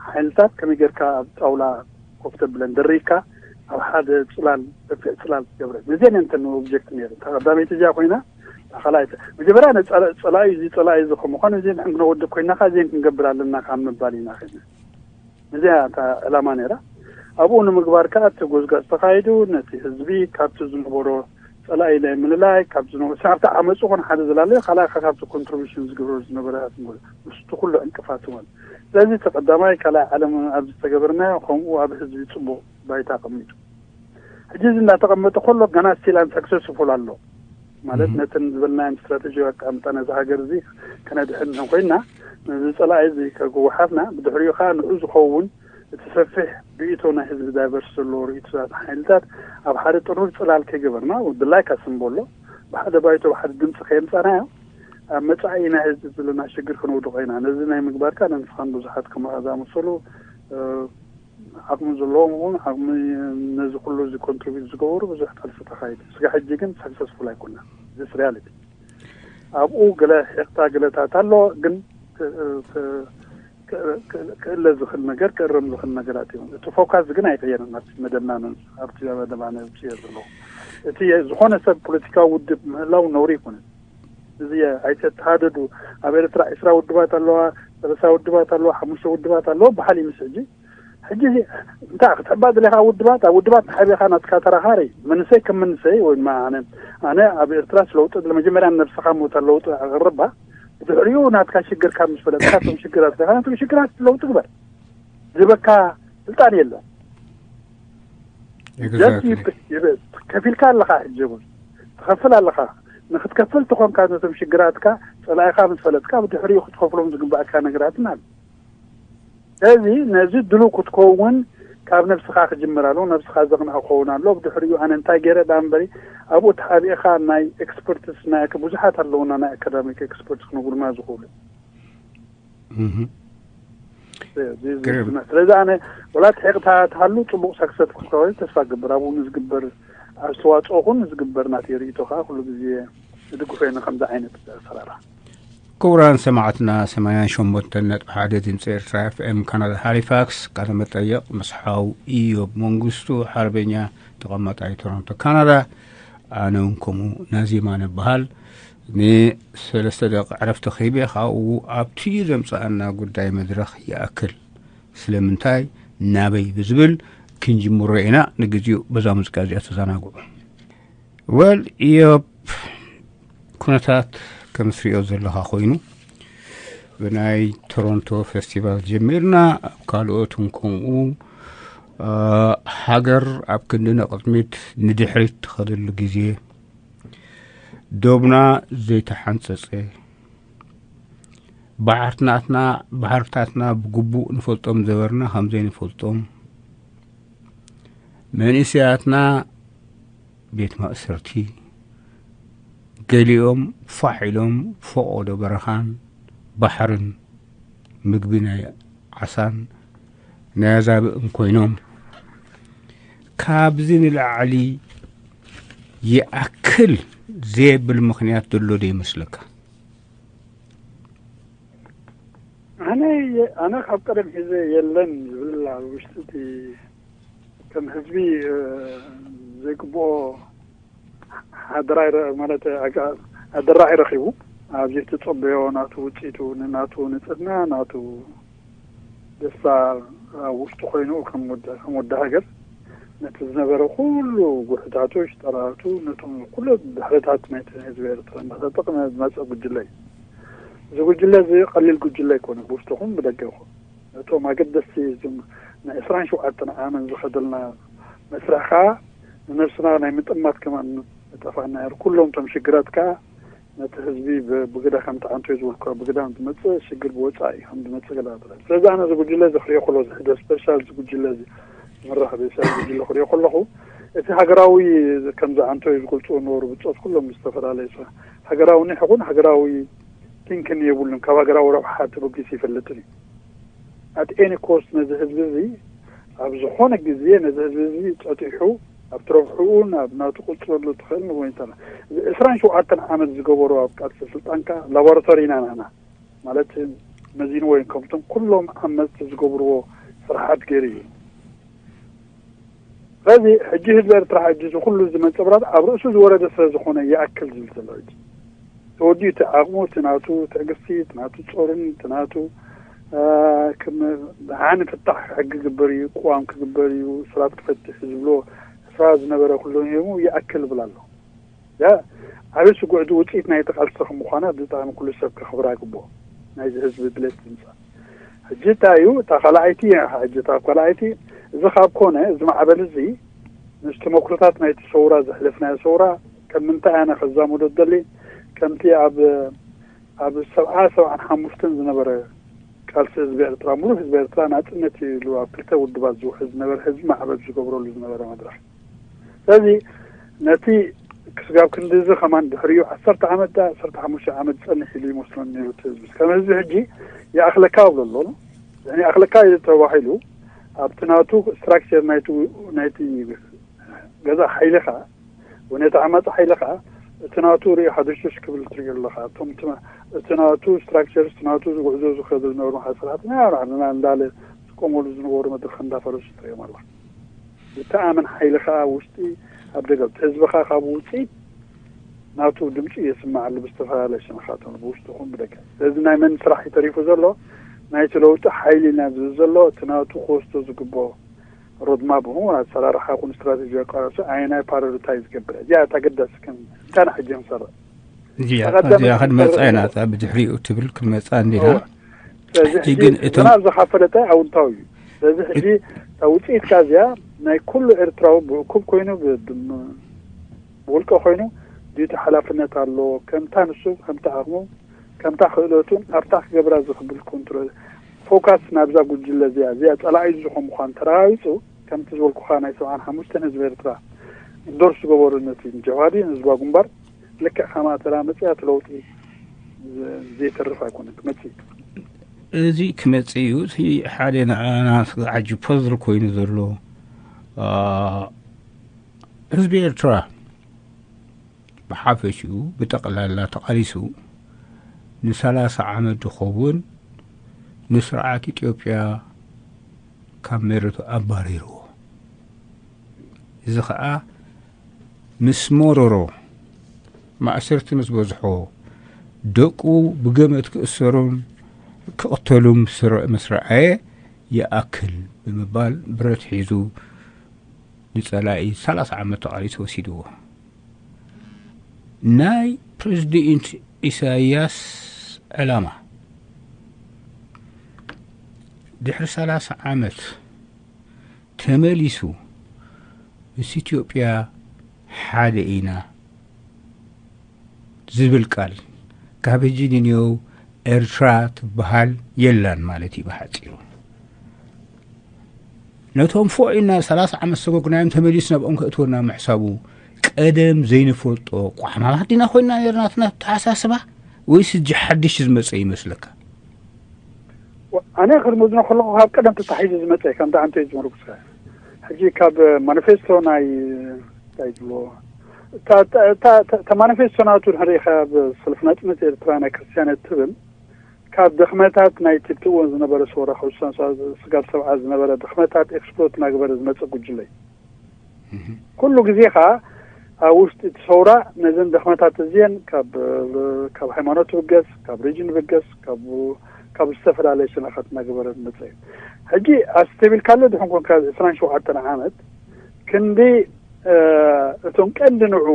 ሓይልታት ከመይ ጌርካ ኣብ ጣውላ ኮፍ ተብለን ደሪካ ኣብ ሓደ ፅላል ሰፊሕ ፅላል ትገብረ ነዚአን እንተን ኦብጀክት ነይሩ ተቀዳመይቲ እዚኣ ኮይና ካልኣይቲ መጀመርያ ነፀላኢ እዚ ፀላኢ እዚ ከምኳኑ እዚ ንሕን ክነወድብ ኮይና ካ እዚን ክንገብር ኣለና ካብ ምባል ኢና ኸና እዚኣ እታ ዕላማ ነይራ ኣብኡ ንምግባር ከዓ እቲ ጎዝጋዝ ተካይዱ ነቲ ህዝቢ ካብቲ ዝነበሮ ፀላኢ ናይ ምልላይ ካብ ዝነበ ሳብቲ ዓመፁ ኮን ሓደ ዝላለዮ ካልኣይ ካብቲ ኮንትሪቢሽን ዝገብሮ ዝነበረ ምስቲ ኩሉ ዕንቅፋት ማለት ስለዚ እቲ ቀዳማይ ካልኣይ ዓለም ኣብ ዝተገበርናዮ ከምኡ ኣብ ህዝቢ ፅቡቅ ባይታ ኣቐሚጡ። ሕጂ እዚ እንዳተቐመጠ ከሎ ገና ስቲል ኣን ሰክሰስፉል ኣሎ ማለት ነተን ዝበልናየን ስትራቴጂ ኣቃምጣ ነዚ ሃገር እዚ ከነድሕን ኮይና ነዚ ጸላኢ እዚ ከግውሓፍና ብድሕሪኡ ከዓ ንኡ ዝኸውን እቲ ሰፊሕ ርእይቶ ናይ ህዝቢ ዳይቨርስ ዘለዎ ርእይቶታት ሓይልታት ኣብ ሓደ ጥሩር ጽላል ከይገበርና ድላይ ካስምቦሎ ብሓደ ባይቶ ብሓደ ድምፂ ከየምፃናዮ ኣብ መፃኢ ናይ ህዝቢ ዘለና ሽግር ክንውድቆ ኢና። ነዚ ናይ ምግባርካ ነንስኻን ብዙሓት ከማኻ ዝኣመሰሉ ዓቕሚ ዘለዎም እውን ዓቕሚ ነዚ ኩሉ እዚ ኮንትሪቢዩት ዝገበሩ ብዙሕ ቃልሲ ተኻይዱ። ስጋ ሕጂ ግን ሰክሰስፉል ኣይኮና። ዚስ ሪያሊቲ ኣብኡ ገለ ሒቕታ ገለታት ኣሎ ግን ክእለ ዝኽእል ነገር ክእረም ዝኽእል ነገራት እዮም። እቲ ፎካስ ግን ኣይቀየርን። ኣብቲ መደብና ኣብቲ መደብ ኣነ ውፅዮ ዘለኹ እቲ ዝኾነ ሰብ ፖለቲካዊ ውድብ ምህላው ነውሪ ይኮነ። እዚ ኣይተተሃደዱ። ኣብ ኤርትራ ዕስራ ውድባት ኣለዋ፣ ሰለሳ ውድባት ኣለዋ፣ ሓሙሽተ ውድባት ኣለዋ በሃል ይምስ ሕጂ ሕጂ እንታይ ክትሕባ ድሌኻ ውድባት ኣብ ውድባት ንሓቢኻ ናትካ ተራኻሪ መንሰይ ከም መንሰይ ወይ ኣነ ኣነ ኣብ ኤርትራ ስለውጥ መጀመርያ ነብስኻ ሞታ ለውጥ ኣቕርባ ብድሕሪኡ ናትካ ሽግር ካብ ምስ ፈለጥካ ቶም ሽግራት ለካ ነቶም ሽግራት ለውጥ ግበር ዝበካ ስልጣን የለን። ከፊልካ ኣለኻ ሕጂ እውን ትኸፍል ኣለኻ። ንክትከፍል ትኾንካ ነቶም ሽግራትካ ፀላኢኻ ምስ ፈለጥካ ብድሕሪኡ ክትከፍሎም ዝግባእካ ነገራትን ኣሎ። ስለዚ ነዚ ድሉ ክትከውን ካብ ነብስኻ ክጅምር ኣለዎ። ነብስኻ ዘቕንዐ ክኸውን ኣለዎ። ብድሕሪኡ ኣነ እንታይ ገይረ ዳ እምበሪ ኣብኡ ተሓቢእኻ ናይ ኤክስፐርትስ ናይ ብዙሓት ኣለውና ናይ ኣካዳሚክ ኤክስፐርትስ ክንጉርማ ዝኽእሉ ስለዚ ኣነ ወላ ትሕቕታ ትሃሉ ፅቡቕ ሳክሰት ክትከውን ተስፋ ግብር ኣብኡ ንዝግበር ኣስተዋፅኦ ኹን ንዝግበር ናተይ ርእይቶ ከዓ ኩሉ ግዜ ዝድግፎ እየ ከምዚ ዓይነት ኣሰራርሓ። ክቡራን ሰማዕትና ሰማንያን ሸሞንተን ነጥቢ ሓደ ድምፂ ኤርትራ ኤፍኤም ካናዳ ሃሊፋክስ ቃለ መጠየቕ ምስ ሓው ኢዮብ መንግስቱ ሓርበኛ ተቐማጣይ ቶሮንቶ ካናዳ። ኣነ እውን ከምኡ ናዚማ ንበሃል ንሰለስተ ደቂ ዕረፍቲ ክህቤ ካብኡ ኣብቲ ዘምፀኣና ጉዳይ መድረኽ ይኣክል ስለምንታይ ናበይ ብዝብል ክንጅምሮ ኢና። ንግዚኡ በዛ ሙዚቃ እዚኣ ተዘናግዑ። ወል ኢዮብ ኩነታት ከም ትሪኦ ዘለኻ ኮይኑ ብናይ ቶሮንቶ ፌስቲቫል ጀሚርና ኣብ ካልኦት እውን ከምኡ ሃገር ኣብ ክንዲ ንቕድሚት ንድሕሪት ትኸደሉ ግዜ ዶብና ዘይተሓንፀፀ ባሕርትናትና ባሕርታትና ብግቡእ ንፈልጦም ዘበርና ከም ዘይንፈልጦም መንእሰያትና ቤት ማእሰርቲ ገሊኦም ፋሕ ኢሎም ፈቖዶ በረኻን ባሕርን ምግቢ ናይ ዓሳን ናይ ኣዛብእን ኮይኖም ካብዚ ንላዕሊ ይኣክል ዘየብል ምኽንያት ዘሎ ዶ ይመስለካ? ኣነ ኣነ ካብ ቀደም ሒዘ የለን ዝብል ኣብ ውሽጢ እቲ ከም ህዝቢ ዘይግብኦ ሓደራ ማለት ኣደራዒ ረኺቡ ኣብዚ ትጸበዮ ናቱ ውጽኢቱ ንናቱ ንጽህና ናቱ ደስታ ኣብ ውሽጡ ኮይኑ ከም ወዲ ሃገር ነቲ ዝነበረ ኩሉ ጉሕታቱ ሽጠራቱ ነቶም ኩሉ ድሕረታት ናይቲ ህዝቢ ኤርትራ እንዳተጠቅመ ዝመፀ ጉጅለ እዩ። እዚ ጉጅለ እዚ ቀሊል ጉጅለ ኣይኮነ ብውሽጥኹም ብደገኹም እቶም ኣገደስቲ እዞም ናይ ዕስራን ሸውዓተን ዓመት ዝኸደልና መስርሕ ከዓ ንነብስና ናይ ምጥማት ከማን ምጠፋእና ነይሩ። ኩሎም እቶም ሽግራት ከዓ ነቲ ህዝቢ ብግዳ ከም ተዓንቶ እዩ ዝብልኩ ብግዳ ዝመፅእ ሽግር ብወፃኢ ከም ዝመፅእ ገለ ኣበለ። ስለዚ ኣነ እዚ ጉጅለ እዚ ክሪኦ ከሎ እዚ ሕደ ስፔሻል እዚ ጉጅለ እዚ ዝምራሕ ብኤስኣር ጉጅለ ክሪኦ ከለኹ እቲ ሃገራዊ ከም ዝዓንቶ እዩ ዝገልፅዎ ነበሩ ብፆት ኩሎም ዝተፈላለየ ሃገራዊ ኒሕ ይኹን ሃገራዊ ቲንክን የብሉን ካብ ሃገራዊ ረብሓ ተበጊሱ ይፈልጥን እዩ። ኣት ኤኒ ኮስት ነዚ ህዝቢ እዚ ኣብ ዝኾነ ግዜ ነዚ ህዝቢ እዚ ፀጢሑ ኣብ ትረብሕኡን ኣብ ናቱ ቅፅለሉ ትኽእል ንጎይታ ዕስራን ሸውዓተን ዓመት ዝገበሩ ኣብ ቃልሲ ስልጣንካ ላቦራቶሪ ኢና ንሕና ማለት መዚንዎ እዮም ከምቶም ኩሎም ዓመፅቲ ዝገብርዎ ስራሓት ገይሩ እዩ። ስለዚ ሕጂ ህዝቢ ኤርትራ ሕጂ እዚ ኩሉ እዚ መንፀብራት ኣብ ርእሱ ዝወረደ ስለ ዝኾነ ይኣክል ዝብል ዘሎ ሕጂ ተወዲኡ እቲ ዓቕሙ እቲ ናቱ ትዕግስቲ እቲ ናቱ ጾርን እቲ ናቱ ከም ደሓን ፍታሕ ሕጊ ክግበር እዩ ቅዋም ክግበር እዩ ስራት ክፈትሕ ዝብሎ ስራ ዝነበረ ኩሉ ሂሙ ይኣክል ይብል ኣሎ። ዓብይ ስጉዕቲ ውፅኢት ናይቲ ቃልሲ ከም ምዃና ብጣዕሚ ኩሉ ሰብ ከኽብራ ይግብኦ። ናይዚ ህዝቢ ድሌት ዝምፃእ ሕጂ እንታይ እዩ እታ ካልኣይቲ ሕጂ እታ ካልኣይቲ እዚ ካብ ኮነ፣ እዚ ማዕበል እዚ ምስ ተመክሮታት ናይቲ ሰውራ፣ ዘሕለፍናዮ ሰውራ፣ ከም ምንታይ ኣነ ከዛምዶ ደሊ፣ ከምቲ ኣብ ኣብ ሰብዓ ሰብዓን ሓሙሽተን ዝነበረ ቃልሲ ህዝቢ ኤርትራ፣ ሙሉእ ህዝቢ ኤርትራ ናጽነት ኢሉ ኣብ ክልተ ውድባት ዝውሕዝ ዝነበረ ህዝቢ ማዕበል ዝገብረሉ ዝነበረ መድረኽ። ስለዚ ነቲ ክስጋብ ክንዲ እዚ ከማን ድሕሪኡ ዓሰርተ ዓመት፣ ዓሰርተ ሓሙሽተ ዓመት ዝጸንሕ ኢሉ ይመስሎኒ ነይሩ እቲ ህዝቢ። ከም ህዝቢ ሕጂ ይኣኽለካ እብሎ ኣሎ። ያኒ ይኣኽለካ እዩ ተባሂሉ ኣብቲ ናቱ ስትራክቸር ናይቲ ናይቲ ገዛ ሓይሊ ኸኣ ወይ ነቲ ዓማጺ ሓይሊ ኸኣ እቲ ናቱ ርኢ ሓደሽቶሽ ክብል ትሪኦ ኣለኻ። እቶም ትማ-፣ እቲ ናቱ ስትራክቸርስ፣ እቲ ናቱ ዝጉዕዞ ዝኸዱ ዝነበሩ መሓዝ ሰራሕተኛ ንባዕልና እንዳለ ዝጥቀመሉ ዝነበሩ መድረኽ እንዳፈረሱ ትሪኦም ኣለኻ። ዝተኣመን ሓይሊ ኸኣ ውሽጢ ኣብ ደገ፣ እቲ ህዝቢ ኸኣ ካብ ውፅኢት ናቱ ድምፂ የስምዓሉ ብዝተፈላለየ ሸነኻት፣ ብውሽጢ ኹን ብደገ። ስለዚ ናይ መን ስራሕ እዩ ተሪፉ ዘሎ? ናይቲ ለውጢ ሓይሊ ኢና ዝብል ዘሎ፣ እቲ ናቱ ክወስዶ ዝግብኦ ሮድማፕ ኹን ኣሰራርሓ ኹን ስትራቴጂ ኣቃራሲ ኣየናይ ፓራዮሪታይዝ ዝገብር? እዚኣ እታ ገዳሲ ከም እንታና ሕጂ ንሰርዕ። እዚኣ ቀዳመ እዚኣ ክንመጻ ኢና፣ እታ ብድሕሪኡ ትብል ክንመጻ እንዲና። እወ። ስለዚ ሕጂ ሕጂ ግን እቶም ዝናብ ዝኸፈለጠ ኣውንታዊ እዩ። ስለዚ ሕጂ እታ ውፅኢት ከኣ እዚኣ ናይ ኩሉ ኤርትራዊ ብእኩብ ኮይኑ ብ-፣ ብ-፣ ብውልቀ ኮይኑ ድዩቲ ሓላፍነት ኣለዎ። ከምታ ንሱ፣ ከምታ ዓቕሙ፣ ከምታ ክእለቱን ኣብታ ክገብራ ዝኽብል ኮንትሮል ፎካስ ናብዛ ጉጅለ እዚኣ፣ እዚኣ ጸላኢ ዝኾን ምዃን ተረጋጊጹ፣ ከምቲ ዝበልኩኻ ናይ ሰብዓን ሓሙሽተን ህዝቢ ኤርትራ ኢንዶርስ ዝገበሩ ነቲ ጀብሃዲ ንህዝባዊ ግንባር ልክዕ ከማኣ ተራ መጽያ እቲ ለውጢ ዘ-፣ ዘይተርፍ ኣይኮነን ክመጽእ እዩ። እዚ ክመጽእ እዩ። እቲ ሓደ ንዓና ዝዓጅብ ፐዝል ኮይኑ ዘሎ፣ አ፣ ህዝቢ ኤርትራ ብሓፈሽኡ ብጠቕላላ ተቓሊሱ ንሰላሳ ዓመት ዝኸውን ንስርዓት ኢትዮጵያ ካብ መሬቱ ኣባሪርዎ። እዚ ኸኣ ምስ መረሮ፣ ማእሰርቲ ምስ በዝሖ፣ ደቁ ብገመድ ክእሰሩን ክቕተሉን ስረ-፣ ምስ ረኣየ ይኣክል ብምባል ብረት ሒዙ ንጸላኢ ሰላሳ ዓመት ተቓሊሱ ወሲድዎ። ናይ ፕሬዚደንት ኢሳያስ ዕላማ ድሕሪ ሰላሳ ዓመት ተመሊሱ ምስ ኢትዮጵያ ሓደ ኢና ዝብል ቃል፣ ካብ ሕጂ ንንየው ኤርትራ ትበሃል የላን ማለት እዩ ብሓጺሩ። ነቶም ፎእ ኢልና ሰላሳ ዓመት ዝሰጎግናዮም ተመሊሱ ናብኦም ከእትወና ምሕሳቡ ቀደም ዘይንፈልጦ ቋሕማማት ዲና ኮይንና ነርና? እቲ ናትና ኣተሓሳስባ ወይስ ሕጂ ሓድሽ ዝመጸ ይመስለካ? ኣነ ክዝመዝኖ ከለኹ ካብ ቀደም ተታሒዙ ዝመጸ እዩ፣ ከምቲ ኣንተ ዝመርኩስካ። ሕጂ ካብ ማኒፌስቶ ናይ፣ እንታይ ይብልዎ፣ እታ፣ እታ፣ እታ፣ እታ ማኒፌስቶ ናቱ ድሕሪ ካብ ሰልፊ ናጽነት ኤርትራ ናይ ክርስትያን እትብል፣ ካብ ድኽመታት ናይ ትብቲ እዋን ዝነበረ ሰውራ፣ ካብ ስሳን ስጋብ ሰብዓ ዝነበረ ድኽመታት ኤክስፕሎት እናገበረ ዝመጸ ጉጅለ እዩ። እህ። ኩሉ ግዜ ኸኣ ኣብ ውሽጢ እቲ ሰውራ ነዘን ድኽመታት እዚአን ካብ፣ ካብ ሃይማኖት ብገስ፣ ካብ ሪጅን ብገስ፣ ካብ፣ ካብ ዝተፈላለየ ሸነኻት እናገበረ ዝመጸ እዩ። ሕጂ ኣስተቢልካለ ድሕን ኮንካ ዕስራን ሸውዓተን ዓመት ክንዲ፣ እ፣ እቶም ቀንዲ ንዑ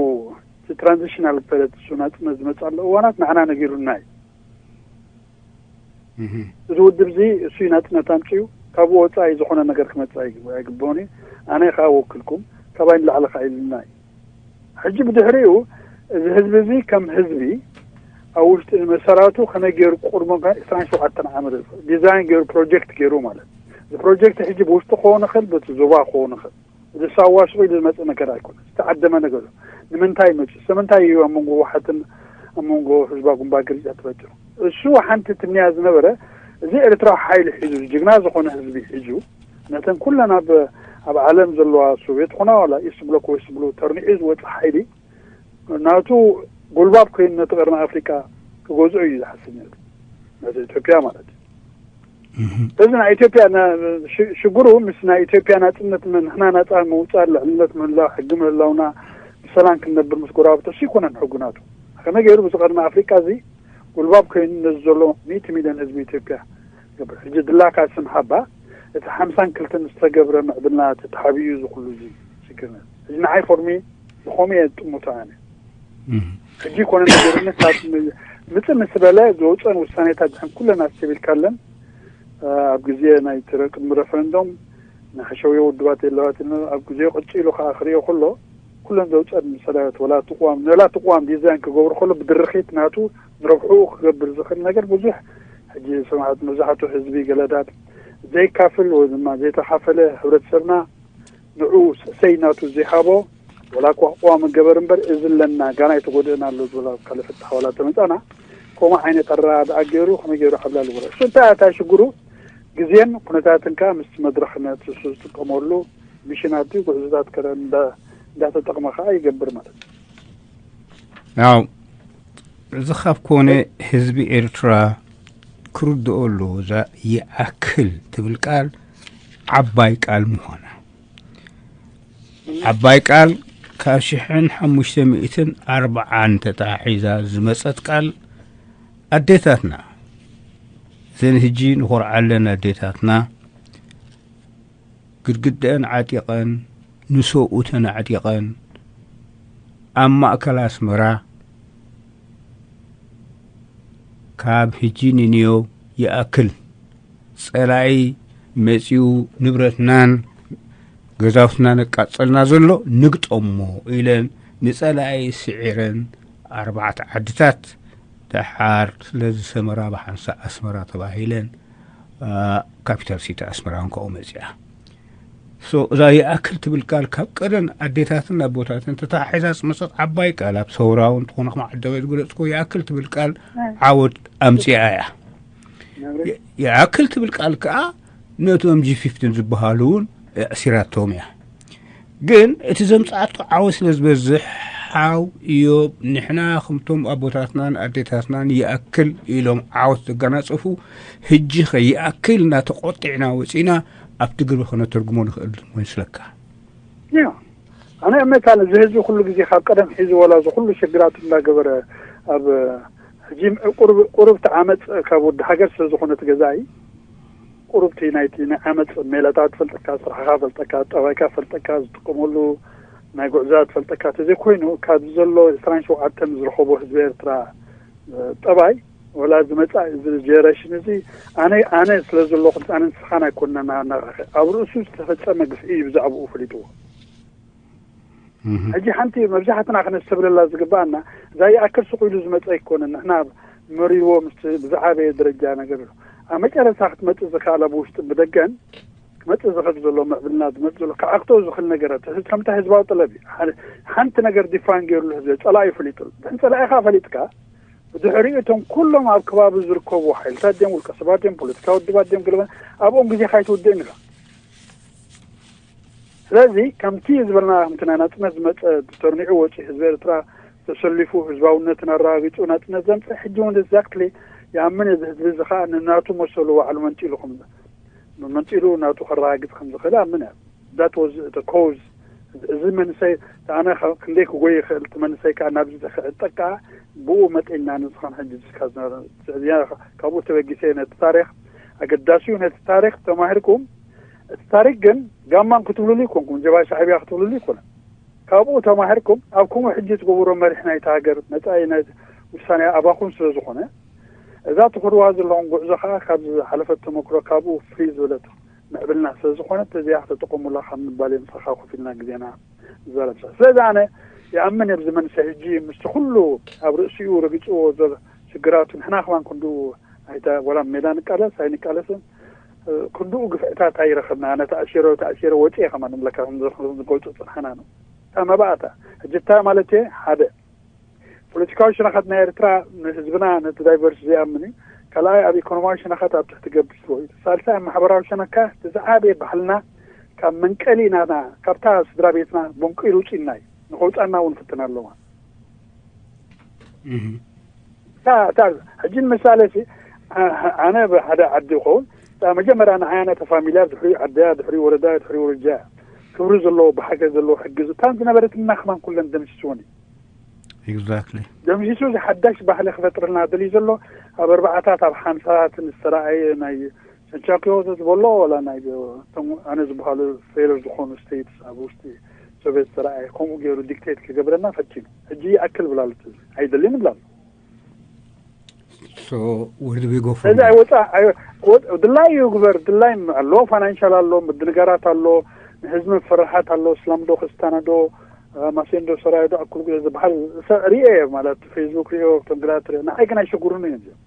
እቲ ትራንዚሽናል ፔሪየድ እሱ ናጽነት ዝመጽኣሉ እዋናት ንዓና ነጊሩና እዩ። እህ። እዚ ውድብ እዚ እሱ እዩ ናጽነት ኣምጺኡ፣ ካብኡ ወጻኢ ዝኾነ ነገር ክመጽእ ኣይግ-፣ ኣይግብኦን እዩ። ኣነ ከኣ ወክልኩም፣ ካባይ ንላዕሊ ከኣ ኢሉና እዩ። ሕጂ ብድሕሪኡ እዚ ህዝቢ እዚ ከም ህዝቢ ኣብ ውሽጢ መሰራቱ ከመይ ገይሩ ቅድሞ ዕስራን ሸውዓተን ዓመት ዲዛይን ገይሩ ፕሮጀክት ገይሩ ማለት፣ እዚ ፕሮጀክት ሕጂ ብውሽጢ ክኸውን ይኽእል፣ በቲ ዞባ ክኸውን ይኽእል። እዚ ሳዋ ስቕ ኢሉ ዝመጽእ ነገር ኣይኮነን። ዝተዓደመ ነገር እዩ። ንምንታይ መጽኡ? ስለምንታይ እዩ ኣብ መንጎ ህወሓትን ኣብ መንጎ ህዝባዊ ግንባር ግርጭት ተፈጢሩ? እሱ ሓንቲ ትምንያ ዝነበረ፣ እዚ ኤርትራዊ ሓይሊ ሒዙ፣ ጅግና ዝኾነ ህዝቢ ሒዙ፣ ነተን ኩለን ኣብ፣ ኣብ ዓለም ዘለዋ ሶቪየት ኾና ዋላ ኢስት ብሎክ ዌስት ብሎክ ተርኒዑ ዝወጽእ ሓይሊ፣ ናቱ ጉልባብ ኮይኑ ነቲ ቀርኒ ኣፍሪቃ ክገዝኦ እዩ ዝሓስብ ነይሩ። ነቲ ኢትዮጵያ ማለት እዩ። እህ። እዚ ናይ ኢትዮጵያ ና-፣ ሽ-፣ ሽግሩ ምስ ናይ ኢትዮጵያ ናጽነት፣ ን-፣ ንሕና ናጻ ምውጻእ፣ ልዕልነት ምህላው፣ ሕጊ ምህላውና፣ ብሰላም ክንነብር ምስ ጎረባብቶስ ይኮነን ሕጉ ናቱ። ከመይ ገይሩ ብዚ ቀርኒ ኣፍሪቃ እዚ ጉልባብ ኮይኑ ነዚ ዘሎ ሚእቲ ሚልዮን ህዝቢ ኢትዮጵያ ገብር? ሕጂ ድላካ ስም ሃባ፣ እቲ ሓምሳን ክልተን ዝተገብረ ምዕብልና ተታሓቢኡ እዚ ኩሉ እዚ ሽግር ነይሩ። ሕጂ ንዓይ ፎርሚ ብኸምኡ እየ ዝጥምቶ ኣነ። እህ። ሕጂ ኮነ ነገርነት ካብ ም-፣ ምጽእ ምስ በለ ዝወፀን ውሳኔታት ድሕን ኩለን ኣስተቢልካለን፣ እ፣ ኣብ ግዜ ናይ ትረ-፣ ቅድሚ ረፈረንዶም ንሓሸውዮ ውድባት የለዋት ኢልና ኣብ ግዜኡ ቅጭ ኢሉ ከዓ ክሪኦ ከሎ ኩለን ዘውፀን ሰላዮት ወላ እቲ ቅዋም ነላ እቲ ቅዋም ዲዛይን ክገብሩ ከሎ ብድርኺት ናቱ ንረብሕኡ ክገብር ዝኽእል ነገር ብዙሕ ሕጂ ስምዓት መብዛሕትኡ ህዝቢ ገለዳት ዘይካፍል ወይ ድማ ዘይተኻፈለ ሕብረተሰብና ንዑ ሰይ ናቱ ዘይሃቦ ወላ እኳ ቅዋም ገበር እምበር እዚ ኣለና ጋና ኣይተጎድእና ኣሎ ዝበላ ካልእ ፍታሕ ዋላ ተመፃና ከምኡ ዓይነት ኣረዳድኣ ገይሩ ከመይ ገይሩ ዓብላሊ ወረ እሱ እንታይ ኣታ ሽግሩ ግዜን ኩነታትን ከዓ ምስ መድረኽ ነቲ እሱ ዝጥቀመሉ ሚሽናት ጉዕዞታት ከ እንዳተጠቕመ ከዓ ይገብር ማለት እዩ። ያው እዚ ካብ ኮነ ህዝቢ ኤርትራ ክርድኦ ኣለዎ እዛ ይኣክል ትብል ቃል ዓባይ ቃል ምዃና። ዓባይ ቃል ካብ ሽሕን ሓሙሽተ ሚእትን ኣርብዓን ተታሒዛ ዝመጸት ቃል ኣዴታትና እዘን ህጂ ንኾርዓለን ኣዴታትና ግድግደአን ዓጢቐን ንሰብኡተን ኣዕጢቐን ኣብ ማእከል ኣስመራ ካብ ህጂ ንንዮ ይኣክል ጸላኢ መጺኡ ንብረትናን ገዛውትናን ኣቃጸልና ዘሎ ንግጠሞ ኢለን ንጸላኢ ስዒረን ኣርባዕተ ዓድታት ደሓር ስለዚ ሰመራ ብሓንሳእ ኣስመራ ተባሂለን ካፒታል ሲቲ ኣስመራ እውን ካብኡ መፅያ እዛ ይኣክል ትብል ቃል ካብ ቀደም ኣዴታትን ኣቦታትን ተተሓሒዛ ዝመፀት ዓባይ ቃል ኣብ ሰውራ እውን ትኾነ ከም ዓደበ ዝገለፅኮ ይኣክል ትብል ቃል ዓወት ኣምፅኣ እያ። ይኣክል ትብል ቃል ከዓ ነቶም ጂ ፊፍቲን ዝበሃሉ እውን ኣእሲራቶም እያ። ግን እቲ ዘምፅኣቶ ዓወት ስለ ዝበዝሕ ሓው እዮብ ንሕና ከምቶም ኣቦታትናን ኣዴታትናን ይኣክል ኢሎም ዓወት ዘጋናፀፉ ህጂ ከ ይኣክል እና ተቆጢዕና ወፂና ኣብቲ ግብሪ ከነተርጉሞ ንኽእል ዶ ይመስለካ? ያ ኣነ እምነት ኣለ እዚ ህዝቢ ኩሉ ግዜ ካብ ቀደም ሒዙ ወላ እዚ ኩሉ ሽግራት እንዳገበረ ኣብ ሕጂ ቁሩብ ቁሩብ ተዓመፅ ካብ ወዲ ሃገር ስለ ዝኾነ እቲ ገዛኢ ቁሩብቲ ናይቲ ናይ ዓመፅ ሜላታት ፈልጠካ፣ ስራሕኻ ፈልጠካ፣ ጠባይካ ፈልጠካ፣ ዝጥቀመሉ ናይ ጉዕዞ ትፈልጠካ ተዘይኮይኑ ካብዚ ዘሎ ዕስራን ሸውዓተን ዝረኸቦ ህዝቢ ኤርትራ ጠባይ ወላ እዚ መጻኢ እዚ ጀነሬሽን እዚ ኣነ ኣነ ስለ ዘለኹ ኣነ ንስኻን ኣይኮንና ናናኻኸ ኣብ ርእሱ ዝተፈጸመ ግፍዒ እዩ ብዛዕባኡ ፈሊጥዎ። ሕጂ ሓንቲ መብዛሕትና ክነስተብለላ ዝግባኣና እዛ ይኣክል ስቕ ኢሉ ዝመጸ ኣይኮነን። ንሕና መሪርዎ ምስ ብዝዓበየ ደረጃ ነገር ኣሎ። ኣብ መጨረስታ ክትመጽእ ዝኽኣላ ብውሽጥን ብደገን ክመጽእ ዝኽእል ዘሎ ምዕብልና ዝመጽእ ዘሎ ክዓግቶ ዝኽእል ነገራት ከምታ ህዝባዊ ጠለብ እዩ። ሓንቲ ነገር ዲፋይን ገይርሉ ህዝቢ ጸላኢ ፈሊጥሉ። ድሕን ጸላኢኻ ፈሊጥካ ብድሕሪኡ እቶም ኩሎም ኣብ ከባቢ ዝርከቡ ሓይልታት ድዮም ውልቀ ሰባት ድዮም ፖለቲካዊ ውድባት ድዮም ገለመን ኣብኦም ግዜኻ ኣይትውድእን ኢኻ። ስለዚ ከምቲ ዝበልና ከምቲ ናይ ናጽነት ዝመጸ ተርኒዑ ወጺኡ ህዝቢ ኤርትራ ተሰሊፉ ህዝባውነትን ኣረጋጊጹ ናጽነት ዘምጽእ ሕጂ እውን exactly ይኣምን እዚ ህዝቢ እዚ ከዓ ንናቱ መሰሉ ባዕሉ መንጢሉ ከም መንጢሉ ናቱ ከረጋግጽ ከም ዝኽእል ኣምን እያ። That was the cause። እዚ መንሰይ ኣነ ክንደይ ክጎይ ይኽእል እቲ መንሰይ ከዓ ናብዚ ክዕጠቅ ከዓ ብኡ መጢና ንዝኾነ ሕጂ ዝካ ዝነበረ ካብኡ ተበጊሰ ነቲ ታሪክ ኣገዳሲ እዩ። ነቲ ታሪክ ተማሂርኩም እቲ ታሪክ ግን ጋማን ክትብሉሉ ይኮንኩም ጀባ ሻዕብያ ክትብሉሉ ይኮነ ካብኡ ተማሂርኩም ኣብ ከምኡ ሕጂ ትገብሮ መሪሕ ናይቲ ሃገር መፃኢ ናይ ውሳኔ ኣባኹም ስለ ዝኾነ እዛ ትኸድዋ ዘለኹም ጉዕዞ ከዓ ካብ ዝሓለፈት ተመክሮ ካብኡ ፍልይ ዝበለት ምዕብልና ስለ ዝኾነት እዚኣ ከተጠቀሙላ ካብ ምባል ምሳኻ ኮፍ ኢልና ግዜና ንዛረብ። ስለዚ ኣነ ይኣምን ኣብዚ መንሰ ሕጂ ምስቲ ኩሉ ኣብ ርእሲኡ ረጊፅዎ ዘሎ ሽግራቱ ንሕና ከማን ክንድኡ ኣይተ ወላ ሜዳ ንቃለስ ኣይንቃለስን ክንድኡ ግፍዕታት ኣይረኸብና። ኣነ ተኣሲረ ተኣሲረ ወፂኤ ከማን ንብለካ ዝገልፁ ፅንሓና ነው። እታ መባእታ ሕጂ እታ ማለት ሓደ ፖለቲካዊ ሸነኻት ናይ ኤርትራ ንህዝብና ነቲ ዳይቨርስ ዘይኣምን እዩ። ካልኣይ ኣብ ኢኮኖማዊ ሸነኻት ኣብ ትሕቲ ገብ ስሎ እዩ። ሳልሳይ ኣብ ማሕበራዊ ሸነካ እቲ ዝዓበየ ባህልና ካብ መንቀሊ ናና ካብታ ስድራ ቤትና ቦንቂሩ ውፅእና እዩ። ንኸውፃና እውን ፍትን ኣለዋ። እታ እታ ሕጂ ንምሳሌ ሲ ኣነ ሓደ ዓዲ ይኸውን እታ መጀመርያ ንዓያ ነተ ፋሚልያ ድሕሪ ዓደያ ድሕሪ ወረዳ ድሕሪ ወረጃ ክብሪ ዘለዎ ብሓገ ዘለዎ ሕጊ ዝታን ዝነበረት እና ከማን ኩለን ደምሲስወን እዩ። Exactly። ደምሲሱ እዚ ሓዳሽ ባህሊ ክፈጥረልና ደልዩ ዘሎ ኣብ ኣርባዓታት ኣብ ሓምሳታት ዝተረኣየ ናይ ሰንቻኪዮ ዝበሎ ወላ ናይ ኣነ ዝበሃሉ ፌለር ዝኾኑ ስቴትስ ኣብ ውሽጢ ሶቪየት ዝተረኣየ ከምኡ ገይሩ ዲክቴት ክገብረና ፈቲኑ ሕጂ ይኣክል ብላሉ ኣይደልን ብላሉ። So where do we go from ስለዚ ኣይወፃ ድላይ ይግበር፣ ድላይ ኣሎ፣ ፋይናንሻል ኣሎ፣ ምድንጋራት ኣሎ፣ ንህዝቢ ፍርሓት ኣሎ። እስላም ዶ ክርስቲያን ዶ፣ ማሴን ዶ ሰራይ ዶ ኣኩል ግዜ ዝበሃል ርእየ ማለት ፌስቡክ ርእዮ፣ እቶም ግራት ርእዮ። ንዓይ ግን ኣይሸጉሩን እዮም።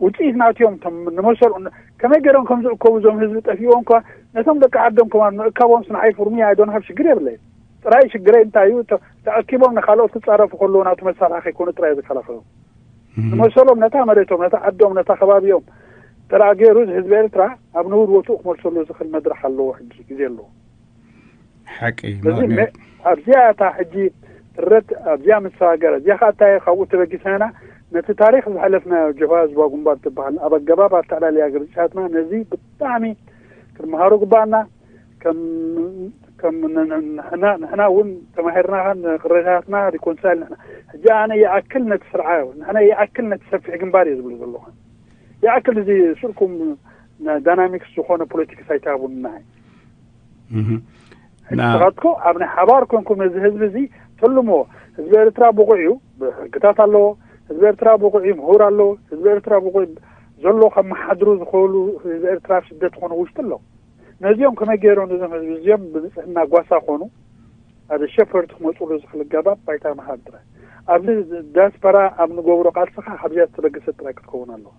ውፅኢት ናትዮም እቶም ንመሰሉ ከመይ ገይሮም ከም ዝእከቡ እዞም ህዝቢ ጠፊዎም እኳ ነቶም ደቂ ዓዶም ከማን ምእካቦም ስንዓይ ፍርሚ ኣይዶን ሃብ ሽግር የብለይ። ጥራይ ሽግረይ እንታይ እዩ? ተኣኪቦም ንካልኦት ክፃረፉ ከለዉ ናቱ መሳርሒ ከይኮኑ ጥራይ ዝከላኸሉ ንመሰሎም ነታ መሬቶም፣ ነታ ዓዶም፣ ነታ ከባቢኦም ተራ ገይሩ ህዝቢ ኤርትራ ኣብ ንውድ ቦትኡ ክመልሰሉ ዝኽእል መድረኽ ኣለዎ። ሕጂ ግዜ ኣለዎ። ሓቂ ስለዚ ኣብዚኣ እታ ሕጂ ትረት ኣብዚኣ መሰጋገር እዚኣ ከዓ እንታይ ካብኡ ተበጊስና ኢና ነቲ ታሪክ ዝሓለፍናዮ ጀብሃ ህዝባዊ ግንባር ትበሃል ኣብ ኣገባብ ኣተኣላልያ ግርጭታትና ነዚ ብጣዕሚ ክንመሃሮ ግባኣና። ከም ከም ንሕና እውን ተማሂርና ቅሬታትና ሪኮንሳይል ንሕና ሕጂ ኣነ ይኣክል ነቲ ስርዓ ንሕና ይኣክል ነቲ ሰፊሕ ግንባር እየ ዝብሎ ዘለኹ። ይኣክል እዚ ስልኩም ዳይናሚክስ ዝኾነ ፖለቲክስ ኣይትሃቡኒ ንዓይ። ንስኻትኩም ኣብ ናይ ሓባር ኮንኩም ነዚ ህዝቢ እዚ ተልሞ። ህዝቢ ኤርትራ ብቑዕ እዩ፣ ሕግታት ኣለዎ። ህዝቢ ኤርትራ ብቑዕ እዩ፣ ምሁር ኣለዎ። ህዝቢ ኤርትራ ብቑዕ ዘሎ ከመሓድሩ ዝኽእሉ ህዝቢ ኤርትራ ኣብ ስደት ዝኾነ ውሽጢ ኣለዎ። ነዚኦም ከመይ ገይሮም ነዞም ህዝቢ እዚኦም ብንፅህና ጓሳ ኮኑ ሓደ ሸፈርቲ ክመፅሉ ዝኽእል ገባብ ባይታ ምሃብ ጥራይ። ኣብዚ ዳያስፖራ ኣብ ንገብሮ ቃልሲ ከዓ ካብዚኣ ዝተበገሰት ጥራይ ክትከውን ኣለዋ።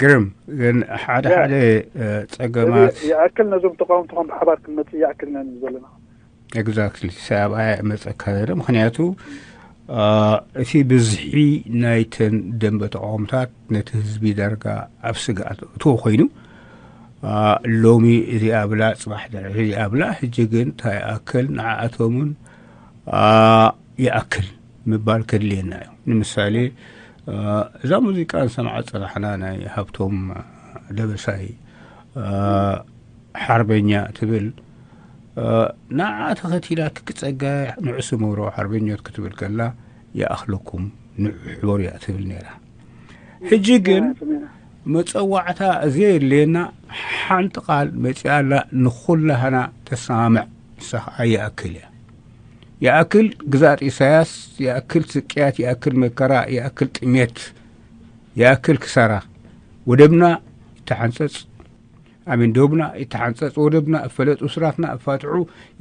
ግርም ግን ሓደ ሓደ ጸገማት ይኣክል ነዞም ተቃወምቲ ከም ብሓባር ክንመፅእ ይኣክል ኢና ዘለና። ኤግዛክትሊ ሰብኣይ መፀካ ዘለ ምክንያቱ እቲ ብዝሒ ናይተን ደንበ ተቃወምታት ነቲ ህዝቢ ዳርጋ ኣብ ስግኣት እትዎ ኮይኑ ሎሚ እዚኣ ብላ ፅባሕ ድሕሪ እዚኣ ብላ ሕጂ ግን እንታይ ይኣክል ንዓኣቶምን ይኣክል ምባል ከድልየና እዩ። ንምሳሌ እዛ ሙዚቃ ንሰምዓ ፀናሕና ናይ ሃብቶም ደበሳይ ሓርበኛ ትብል ንዓ ተኸቲላ ክክፀጋ ንዑ ስመሮ ሓርበኞት ክትብል ከላ ይኣኽለኩም ንዑ ሕበሩ እያ ትብል ነይራ። ሕጂ ግን መፀዋዕታ ዘየድልየና ሓንቲ ቃል መፂኣ ኣላ ንኹላህና ተሰማምዕ ንሳ ከዓ ይኣክል እያ። ይኣክል ግዛት ኢሳያስ፣ ይኣክል ስቅያት፣ ይኣክል መከራ፣ ይኣክል ጥሜት፣ ይኣክል ክሳራ። ወደብና ይተሓንፀፅ፣ ኣሜን ዶብና ይተሓንፀፅ፣ ወደብና እፈለጥ፣ እስራትና እፋትሑ፣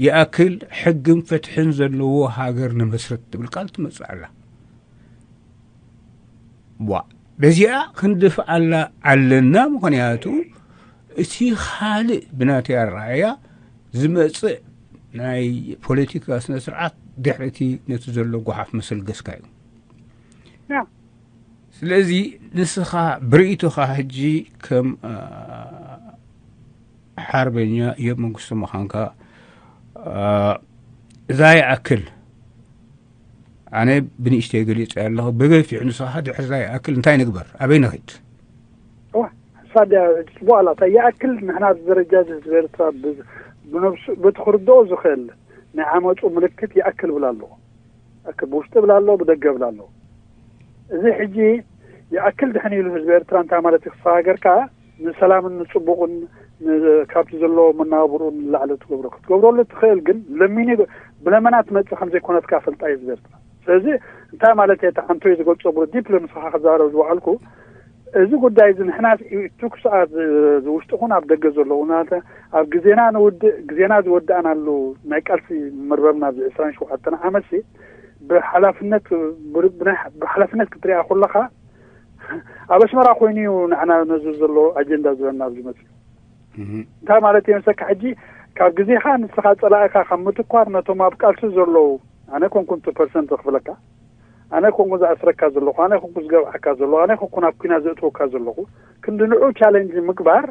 ይኣክል ሕግን ፍትሕን ዘለዎ ሃገር ንመስርት ትብል ቃል ትመፅእ ኣላ። ዋ በዚኣ ክንድፍኣላ ኣለና። ምክንያቱ እቲ ካልእ ብናተይ ኣረኣያ ዝመፅእ ናይ ፖለቲካ ስነ ስርዓት ድሕርቲ ነቲ ዘሎ ጓሓፍ መሰልገስካ እዩ። ስለዚ ንስኻ ብርእይቶኻ ሕጂ ከም ሓርበኛ እዮብ መንግስቱ ምዃንካ እዛ ይኣክል ኣነ ብንእሽተይ ገሊፀ ኣለኹ። ብገፊሑ ንስኻ ድሕሪ እዛ ይኣክል እንታይ ንግበር? ኣበይ ንኺድ? እዋ ንሳ ድያ ጽቡቕ ኣላ። እታ ይኣክል ንሕና ኣብዚ ደረጃ እዚ ህዝቢ ኤርትራ ብዝ- ብነብሱ በቲ ክርድኦ ዝኽእል ናይ ዓመጹ ምልክት ይኣክል ብል ኣለኹ። ይኣክል ብውሽጢ ብል ኣለኹ፣ ብደገ ብል ኣለኹ። እዚ ሕጂ ይኣክል ድሕን ኢሉ ህዝቢ ኤርትራ እንታይ ማለት እዩ? ክሰጋገር ከኣ ንሰላምን ንጽቡቕን ን- ካብቲ ዘለዎ መናብርኡ ንላዕሊ ትገብሮ ክትገብረሉ ትኽእል፣ ግን ለሚኒ ብለመና ትመጽእ ከም ዘይኮነት ከኣ ፈልጣ እዩ ህዝቢ ኤርትራ። ስለዚ እንታይ ማለት እየ? እቲ ሓንቶይ ዝገልጾ ብሎ ዲፕሊ ምሳኻ ክዛረብ ዝወዓልኩ እዚ ጉዳይ እዚ ንሕና ትኩሳት ዝውሽጢ ኹን ኣብ ደገ ዘለዉ ኣብ ግዜና ንውድእ ግዜና ዝወዳእናሉ ናይ ቃልሲ መርበብና ኣብዚ ዕስራን ሸውዓተን ዓመት ብሓላፍነት ብሓላፍነት ክትሪኣ ከለኻ ኣብ ኣስመራ ኮይኑ እዩ ንዓና ነዚ ዘሎ ኣጀንዳ ዝበና ኣብዚ መፅእ። እንታይ ማለት እየ መሰካ ሕጂ ካብ ግዜኻ ንስኻ ፀላእካ ካብ ምትኳር ነቶም ኣብ ቃልሲ ዘለዉ ኣነ ኮንኩ ቱ ፐርሰንት ዘኽፍለካ ኣነ ኮንኩ ዝኣስረካ ዘለኹ ኣነ ኮንኩ ዝገብዓካ ዘለኹ ኣነ ኮንኩ ናብ ኩና ዘእትወካ ዘለኹ ክንዲ ንዑ ቻለንጅ ምግባር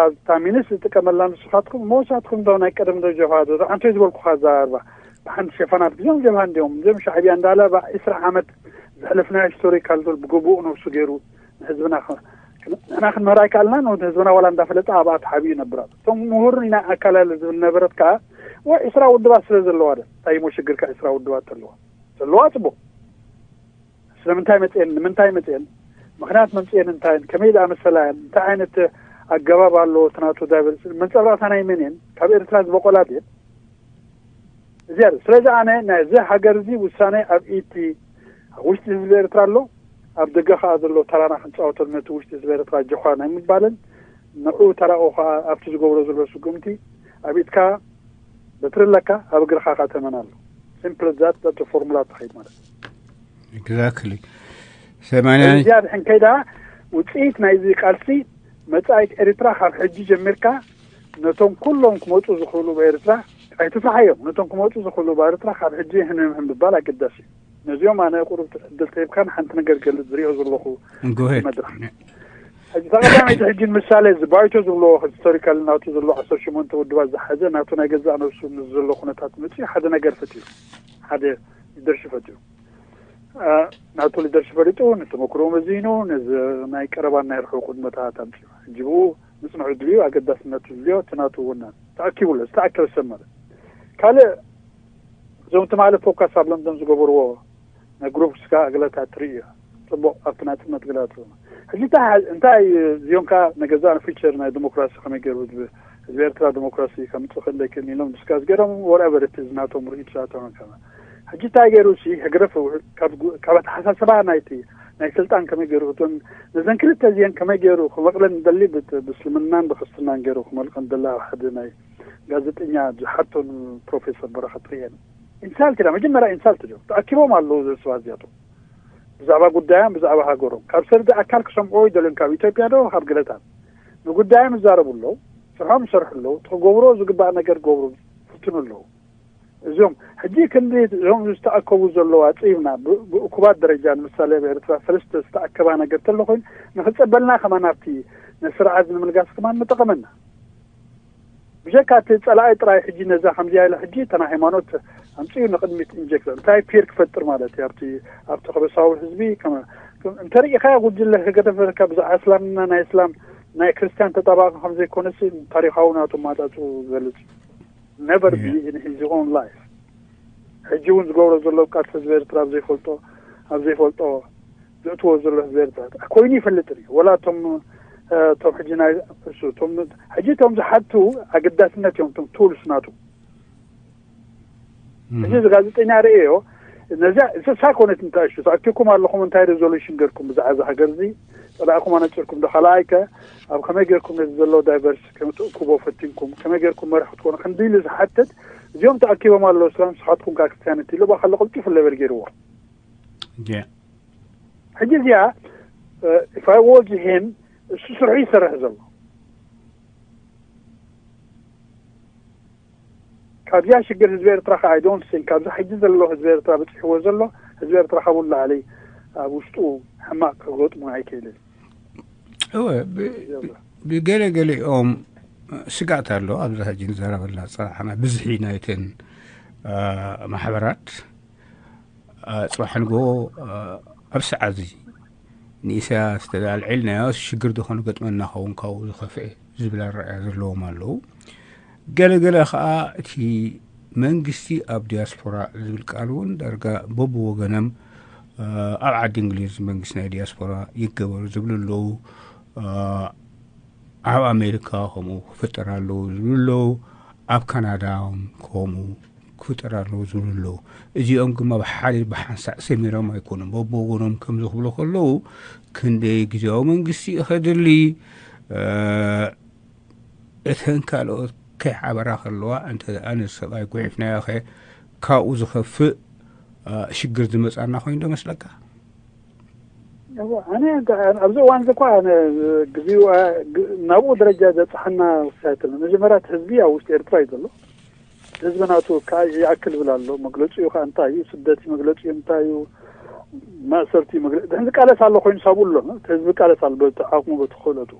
እታ ሚኒስ ዝጥቀመላ ንስኻትኩም መወሳትኩም ዶ ናይ ቀደም ዶ ጀብሃ ዶ ኣንቶይ ዝበልኩኻ ዛርባ ብሓንቲ ሸፋናት ግዜም ጀብሃ እንዲዮም እዚም ሻዕብያ እንዳለ ባ ዕስራ ዓመት ዘሕለፍና ሂስቶሪካል ዶል ብግቡእ ነብሱ ገይሩ ንህዝብና ንሕና ክንምህር ኣይከኣልና ንህዝብና ዋላ እንዳፈለጠ ኣብኣ ተሓቢኡ ይነብር ኣሎ። እቶም ምሁር ኢና ኣካላለ ዝብል ነበረት ከዓ ወይ ዕስራ ውድባት ስለ ዘለዋ ዶ እንታይ እሞ ሽግርካ ዕስራ ውድባት ተለዋ ተለዋ ፅቡቅ ስለምንታይ መፅኤን ንምንታይ መፅኤን ምክንያት መምፅኤን እንታይ ከመይ ዝኣመሰላ እየን እንታይ ዓይነት ኣገባብ ኣለዎ እቲ ናቱ ዳይቨርስ መንፀብራቅታ ናይ መን እየን ካብ ኤርትራ ዝበቆላ ድየን እዚኣ ስለዚ ኣነ ናይዚ ሃገር እዚ ውሳነ ኣብ ኢቲ ኣብ ውሽጢ ህዝቢ ኤርትራ ኣሎ ኣብ ደገ ከኣ ዘሎ ተራና ክንጻወተሉ ነቲ ውሽጢ ህዝቢ ኤርትራ ጀዃ ናይ ምባልን ንዑ ተራኡ ከኣ ኣብቲ ዝገብሮ ዘሎ ስጉምቲ ኣብ ኢድካ በትሪ ኣለካ፣ ኣብ እግርኻ ከኣ ተመን ኣሎ። ሲምፕል ዛት በቲ ፎርሙላ ትኸይድ ማለት እዩ። Exactly. ሰማንያ እዚ ኣድሕን ከይዳ ውፅኢት ናይዚ ቃልሲ መጻኢት ኤርትራ ካብ ሕጂ ጀሚርካ ነቶም ኩሎም ክመፁ ዝኽእሉ ብኤርትራ ኣይትፍርሓዮም። ነቶም ክመፁ ዝኽእሉ ብኤርትራ ካብ ሕጂ ህንህም ምባል ኣገዳሲ እዩ። ነዚኦም ኣነ ቁሩብ ዕድል ተሂብካን ሓንቲ ነገር ገልጽ ዝሪኦ ዘለኹ Go ahead. መድረኽ። ሕጂ ተቐዳመይቲ ሕጂ ምሳሌ እዚ ባይቶ ዝብልዎ ሂስቶሪካል ናቱ ዘሎ ዓሰርተ ሸሞንተ ውድባት ዝሓዘ ናቱ ናይ ገዛእ ነብሱ ምስ ዘሎ ኩነታት መፅኡ ሓደ ነገር ፈጢሩ፣ ሓደ ሊደርሽፕ ፈጢሩ። አ፣ ናቱ ሊደርሽፕ ፈሊጡ፣ ንተመክሮ መዚኑ፣ ነዚ ናይ ቀረባን ናይ ርሑቕ ኩነታት ኣምፅኡ። ሕጂ ብኡ ምፅንሑ ድልዩ ኣገዳስነቱ ድልዮ እቲ ናቱ እውን ተኣኪቡሎ ዝተኣከበ ሰብ ማለት ካልእ እዞም ትማሊ ፎካስ ኣብ ለንደን ዝገበርዎ ናይ ግሩፕ ስጋ ኣግለታት ትርኢ እያ። ጽቡቕ ኣብቲ ናጽነት ግላቱ ሕጂ እንታይ እንታይ እዚኦም ከኣ ንገዛእ ፊቸር ናይ ዲሞክራሲ ከመይ ገይሩ ህዝቢ ህዝቢ ኤርትራ ዲሞክራሲ ከምጽእ ክእል ይክእል ኢሎም ዲስካስ ገይሮም ወርቨር እቲ ናቶም ርእይቶታቶም ከ ሕጂ እንታይ ገይሩ ሲ ህግደፍ ካብ ጉ- ካብ ኣተሓሳስባ ናይቲ ናይ ስልጣን ከመይ ገይሩ እቶም ነዘን ክልተ እዚአን ከመይ ገይሩ ክመቕለን ደሊ ብት- ብእስልምናን ብክርስትናን ገይሩ ክመልቀን ደላ ሓደ ናይ ጋዜጠኛ ዝሓቶ ንፕሮፌሰር በረኸት ርእየን ኢንሳልት ኢላ መጀመርያ ኢንሳልት እዮም ተኣኪቦም ኣለዉ ዘስባ እዚኣቶም ብዛዕባ ጉዳዮም ብዛዕባ ሃገሮም ካብ ሰልዲ ኣካል ክሰምዑ ይደልዮም ካብ ኢትዮጵያ ዶ ካብ ግለታት ንጉዳዮም ይዛረቡ ኣለዉ ስርሖም ይሰርሑ ኣለዉ ትክገብሮ ዝግባእ ነገር ገብሩ ፍትኑ ኣለዉ እዞም ሕጂ ክንዲ እዞም ዝተኣከቡ ዘለዉ ኣፅኢብና ብእኩባት ደረጃ ንምሳሌ ኣብ ኤርትራ ሰለስተ ዝተኣከባ ነገር ተሎ ኮይኑ ንክፀበልና ከማን ኣብቲ ነስርዓት ንምልጋስ ከማን ምጠቐመና ብጀካ እቲ ፀላኢ ጥራይ ሕጂ ነዛ ከምዚያ ኢለ ሕጂ እታ ናይ ሃይማኖት ኣምፅኡ ንቅድሚት ኢንጀክተር እንታይ ፒር ክፈጥር ማለት እዩ ኣብቲ ኣብቲ ከበሳዊ ህዝቢ እንተሪኢኻያ ጉጅለ ከገደፈካ ብዛዕባ እስላምና ናይ እስላም ናይ ክርስትያን ተጣባቂ ከምዘይኮነሲ ታሪካዊ ናቶም ማጣጡ ዝገልፅ never be in his own life ሕጂ እውን ዝገብሮ ዘሎ ቃልሲ ህዝቢ ኤርትራ ኣብ ዘይፈልጦ ኣብ ዘይፈልጦ ዘእትዎ ዘሎ ህዝቢ ኤርትራ ኮይኑ ይፈልጥ እዩ ወላ እቶም እቶም ሕጂ ናይ እሱ እቶም ሕጂ እቶም ዝሓቱ ኣገዳስነት እዮም እቶም ቱልስ ናቱ ሕጂ እዚ ጋዜጠኛ ርእዮ ነዚያ እንስሳ ኮነት እንታይ እሹ ተኣኪብኩም ኣለኹም እንታይ ሬዞሉሽን ገርኩም ብዛዕባ እዚ ሃገር እዚ ጸላእኩም ኣነጭርኩም ዶ ካልኣይ ከ ኣብ ከመይ ገርኩም ነዚ ዘሎ ዳይቨርስ ከም ትእክቦ ፈቲንኩም ከመይ ገርኩም መራሕ ክትኮኑ ክንዲ ኢሉ ዝሓትት እዚኦም ተኣኪቦም ኣለዉ ስላም ንስኻትኩም ከዓ ክርስትያንቲ ኢሉ ባካሎ ቅልጡፍ ለበል ገይርዎ ሕጂ እዚኣ if I was him እሱ ስርሑ ይሰርሕ ዘሎ ካብዚኣ ሽግር ህዝቢ ኤርትራ ከ I don't think ካብዚ ሕጂ ዘሎ ህዝቢ ኤርትራ በፂሕዎ ዘሎ ህዝቢ ኤርትራ ካብኡ ንላዕሊ ኣብ ውሽጡ ሕማቕ ክገጥሙ ኣይክእልን እወ ብገለ ገሊኦም ስጋእት ኣሎ ኣብዚ ሕጂ ንዘረበልና ዝፀናሕና ብዝሒ ናይተን ማሕበራት ፅባሕ ንግሆ ኣብ ሰዓት እዚ ንኢሳያስ ተዳልዒልናዮ ሽግር ዶ ክንገጥመና ኸውን ካብኡ ዝኸፍአ ዝብል ኣረኣያ ዘለዎም ኣለዉ ገለገለ ከዓ እቲ መንግስቲ ኣብ ዲያስፖራ ዝብል ቃል እውን ዳርጋ በብወገኖም ኣብ ዓዲ እንግሊዝ መንግስቲ ናይ ዲያስፖራ ይገበሩ ዝብሉ ኣለዉ ኣብ ኣሜሪካ ከምኡ ክፍጠር ኣለዉ ዝብሉ ኣለዉ ኣብ ካናዳ ከምኡ ክፍጠር ኣለዉ ዝብሉ ኣለዉ እዚኦም ግማ ብሓደ ብሓንሳእ ሰሚሮም ኣይኮኑም በብወገኖም ከም ዝኽብሉ ከለዉ ክንደይ ግዜያዊ መንግስቲ እዩ ከድሊ እተን ካልኦት ከይሓበራ ከለዋ እንተ ኣነ ሰብኣይ ጉዒፍናዮ ኸ ካብኡ ዝኸፍእ ሽግር ዝመፃና ኮይኑ ዶ መስለካ ኣነ ኣብዚ እዋን እዚ እኳ ግዜኡ ናብኡ ደረጃ ዘብፅሓና ውሳይትልና መጀመርያ ህዝቢ ኣብ ውሽጢ ኤርትራ እዩ ዘሎ ህዝቢ ናቱ ይኣክል ዝብል ኣሎ መግለፂኡ ከዓ እንታይ እዩ ስደት መግለፂኡ እንታይ እዩ ማእሰርቲ መግለፂ ድሕን ዝቃለስ ኣሎ ኮይኑ ሳብኡ ኣሎ ህዝቢ ቃለስ ኣሎ በቲ ዓቕሙ በቲ ክእለቱ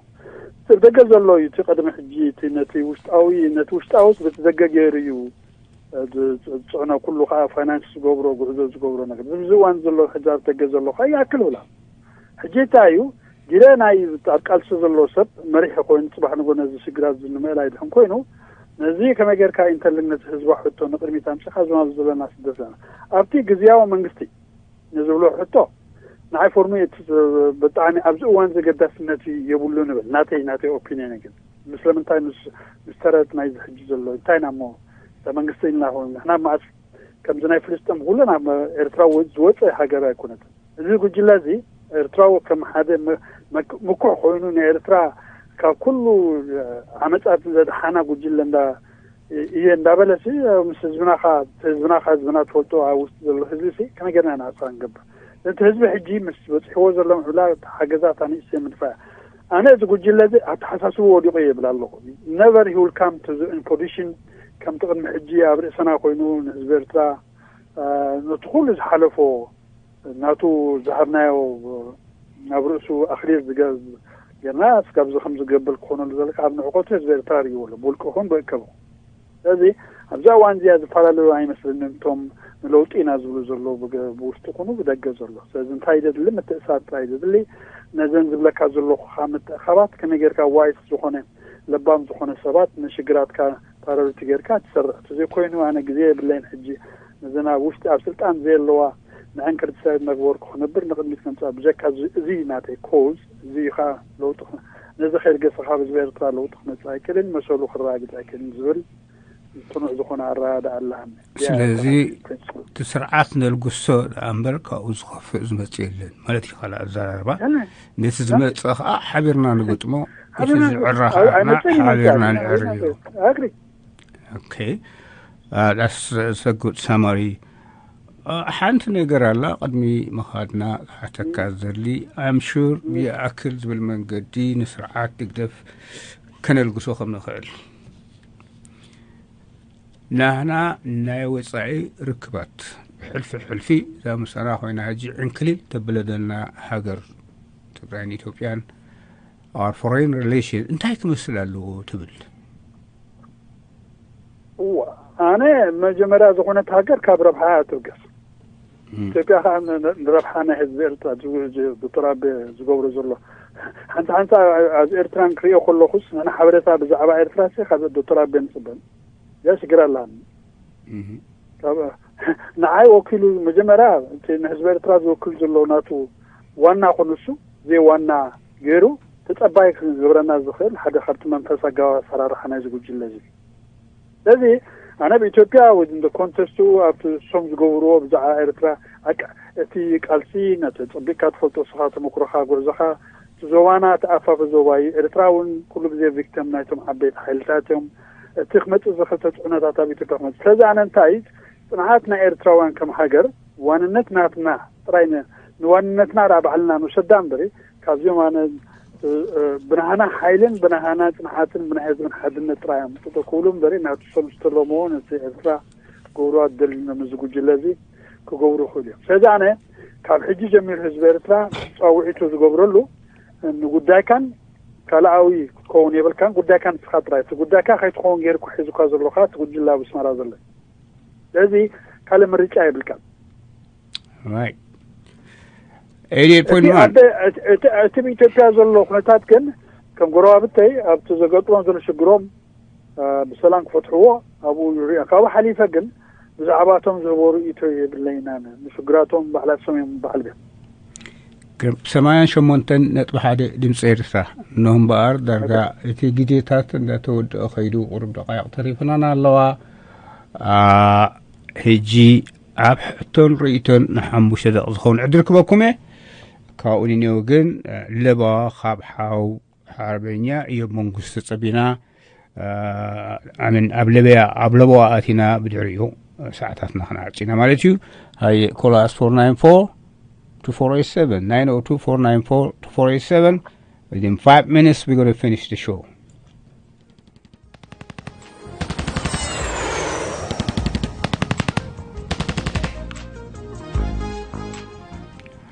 ደገ ዘሎ እዩ እቲ ቀድሚ ሕጂ እቲ ነቲ ውሽጣዊ ነቲ ውሽጣዊ በቲ ደገ ገይሩ እዩ ዝፅዕኖ ኩሉ ከዓ ፋይናንስ ዝገብሮ ጉዕዞ ዝገብሮ ነገር እዚ እዋን ዘሎ ሕጂ ኣብ ደገ ዘሎ ከዓ ይኣክል ብላ ሕጂ እንታይ እዩ ጊለ ናይ ኣብ ቃልሲ ዘሎ ሰብ መሪሒ ኮይኑ ፅባሕ ንጎ ነዚ ሽግራት እዚ ንምእላይ ድሕን ኮይኑ ነዚ ከመይ ጌርካ ኢንተልግነት ህዝባ ሕቶ ንቅድሚት ኣምፅኻ ዝማብ ዘለና ስደት ዘለና ኣብቲ ግዝያዊ መንግስቲ ንዝብሎ ሕቶ ንዓይ ፎርሚ ብጣዕሚ ኣብዚ እዋን ዘገዳስነት የብሉ ንብል ናተይ ናተይ ኦፒኒየን ግን ምስለምንታይ ምስ ምስ ተረት ናይዚ ሕጂ ዘሎ እንታይ ኢና እሞ እዛ መንግስቲ ኢልና ንሕና መዓስ ከምዚ ናይ ፍልስጥም ኩሉ ናብ ኤርትራ ዝወፀ ሃገር ኣይኮነትን እዚ ጉጅለ እዚ ኤርትራዊ ከም ሓደ ምኩሕ ኮይኑ ንኤርትራ ካብ ኩሉ ዓመጻት ዘድሓና ጉጅለ እንዳ እየ እንዳበለሲ ምስ ህዝብና ህዝብና ህዝብና ትፈልጦ ኣብ ውስጥ ዘሎ ህዝቢ ሲ ከመይ ጌርና ናፃ ንገብር? እቲ ህዝቢ ሕጂ ምስ በፅሕዎ ዘሎ ምዕብላ ሓገዛት ኣንእሽተ ምድፋያ። ኣነ እዚ ጉጅለ እዚ ኣተሓሳስቡ ወዲቑ ይብል ኣለኹ። Never he will come to the position ከምቲ ቅድሚ ሕጂ ኣብ ርእሰና ኮይኑ ንህዝቢ ኤርትራ ነቲ ኩሉ ዝሓለፎ ናቱ ዝሃብናዮ ናብ ርእሱ ኣክሊል ጌርና እስካብዚ ከም ዝገበል ክኾነሉ ዘለካ ኣብ ንዕቆቱ ህዝቢ ኤርትራ ርእይዎ ኣሎ ብውልቂ ኹን ብእከቡ። ስለዚ ኣብዛ እዋን እዚኣ ዝፈላለዩ ኣይመስለንን እቶም ንለውጢ ኢና ዝብሉ ዘለዉ ብውሽጢ ኩኑ ብደገ ዘሎ። ስለዚ እንታይ ዘድሊ ምትእሳር ጥራይ ዘድሊ። ነዘን ዝብለካ ዘለኹ ምትእኻባት ከመይ ጌርካ ዋይስ ዝኾነ ለባም ዝኾነ ሰባት ንሽግራትካ ፓራሪቲ ጌርካ ትሰርሕ። እቲ ዘይኮይኑ ኣነ ግዜ የብለይን ሕጂ ነዘን ኣብ ውሽጢ ኣብ ስልጣን ዘየለዋ ንዐን ክርቲሳይዝ መግበርኩ ክነብር ንቕድሚት ከምፃ ብጀካ እዚ ናተይ ኮዝ እዚ ከዓ ለውጢ ነዚ ከይርገሰ ካብ ህዝቢ ኤርትራ ለውጢ ክመፅእ ኣይክእልን መሰሉ ክረጋግፅ ኣይክእልን ዝብል ፅኑዕ ዝኾነ ኣረዳድኣ ኣለሃኒ። ስለዚ እቲ ስርዓት ነልግሶ ደኣ እምበር ካብኡ ዝኸፍእ ዝመፅእ የለን ማለት እዩ። ካልእ ኣዘራርባ ነቲ ዝመፅእ ከዓ ሓቢርና ንገጥሞ። እቲ ዝዕራ ከዓ ሓቢርና ንዕርዮ። ኦኬ። ዳስ ሰጉድ ሳማሪ ሓንቲ ነገር ኣላ ቅድሚ ምኻድና ክሓተካ ዘድሊ። ኣምሹር ብይኣክል ዝብል መንገዲ ንስርዓት ድግደፍ ከነልግሶ ከም ንኽእል ናህና ናይ ወፃኢ ርክባት ብሕልፊ ሕልፊ እዛ ምሳና ኮይና ሕጂ ዕንክሊል ተብለደልና ሃገር ትግራይን ኢትዮጵያን our foreign relation እንታይ ክመስል ኣለዎ ትብል? እዋ ኣነ መጀመርያ ዝኾነት ሃገር ካብ ረብሓ ትብገስ። ኢትዮጵያ ከዓ ንረብሓ ናይ ህዝቢ ኤርትራ ዶክተር ኣቢ ዝገብሮ ዘሎ ሓንቲ ሓንቲ ኣብ ኤርትራ ክሪኦ ከለኹስ ኣነ ሓበሬታ ብዛዕባ ኤርትራ ሲ ካብ ዶክተር ኣቢ ንፅበን እዚኣ ሽግር ኣላኒ። ንዓይ ወኪሉ መጀመርያ እቲ ንህዝቢ ኤርትራ ዝወክል ዘሎ ናቱ ዋና ኮኑ እሱ ዘይ ዋና ገይሩ ተጸባይ ክገብረና ዝኽእል ሓደ ካብቲ መንፈስ ኣገባብ ኣሰራርሓ ናይዚ ጉጅለ እዚ። ስለዚ ኣነ ኣብ ኢትዮጵያ ወይም ኮንተስቱ ኣብቲ እሶም ዝገብርዎ ብዛዕባ ኤርትራ እቲ ቃልሲ ነቲ ጸቢቕካ ትፈልጦ ስኻ ተመክሮኻ ጉዕዞኻ እቲ ዞባና እቲ ኣፋፈ ዞባ እዩ። ኤርትራ እውን ኩሉ ግዜ ቪክተም ናይቶም ዓበይቲ ሓይልታት እዮም። እቲ ክመጽእ ዝኽእል ተጽዕኖታት ኣብ ኢትዮጵያ ክመጽእ ስለዚ ኣነ እንታይ ጽንዓት ናይ ኤርትራውያን ከም ሃገር ዋንነት ናትና ጥራይ ንዋንነትና ዳ ባዕልና ንውሰዳ እምበሪ ካብዚኦም ኣነ ብናህና ሓይልን ብናህና ጽንዓትን ብናይ ህዝብን ሓድነት ጥራይ እዮም ጥጦ ክብሉ እምበሪ ናቱ ሰብ ዝተለምዎ ነቲ ኤርትራ ክገብርዋ ዝደልዩ ነዚ ጉጅለ እዚ ክገብሩ ይኽእሉ እዮም። ስለዚ ኣነ ካብ ሕጂ ጀሚሩ ህዝቢ ኤርትራ ፃውዒቱ ዝገብረሉ ንጉዳይካን ካልኣዊ ክትከውን የብልካን። ጉዳይካ ንስኻ ጥራይ እቲ ጉዳይካ ከይትኸውን ገይርኩ ሒዙካ ዘለኻ እቲ ጉጅለ ኣብ ኣስመራ ዘሎ ስለዚ ካልእ ምርጫ የብልካን። Right. Eighty-eight point one. እቲ ብኢትዮጵያ ዘሎ ኩነታት ግን ከም ጎረባብተይ ኣብቲ ዘገጥሞም ዘሎ ሽግሮም ብሰላም ክፈትሕዎ ኣብኡ ይሪኦ። ካብኡ ሓሊፈ ግን ብዛዕባቶም ዝህቦ ርእይቶ የብለይን። ኣነ ንሽግራቶም ባዕላቶም እዮም ባዕልቤት ሰማንያን ሸሞንተን ነጥቢ ሓደ ድምፂ ኤርትራ። እነሆ እምበኣር ዳርጋ እቲ ግዜታት እንዳተወደአ ከይዱ ቁሩብ ደቃይቕ ተሪፍናን ኣለዋ። ሕጂ ኣብ ሕቶን ርእይቶን ንሓሙሽተ ደቂ ዝኸውን ዕድል ክበኩም እየ። ካብኡ ንኔው ግን ለባ ካብ ሓው ሓርበኛ እዮም መንግስቱ ጸቢና ኣምን ኣብ ለበያ ኣብ ለበዋ ኣቲና ብድሕሪኡ ሰዓታትና ክንዓጽ ኢና ማለት እዩ። ሃይ ኮላስ four nine four two four eight seven nine oh two four nine four two four eight seven. Within five minutes we're going to finish the show.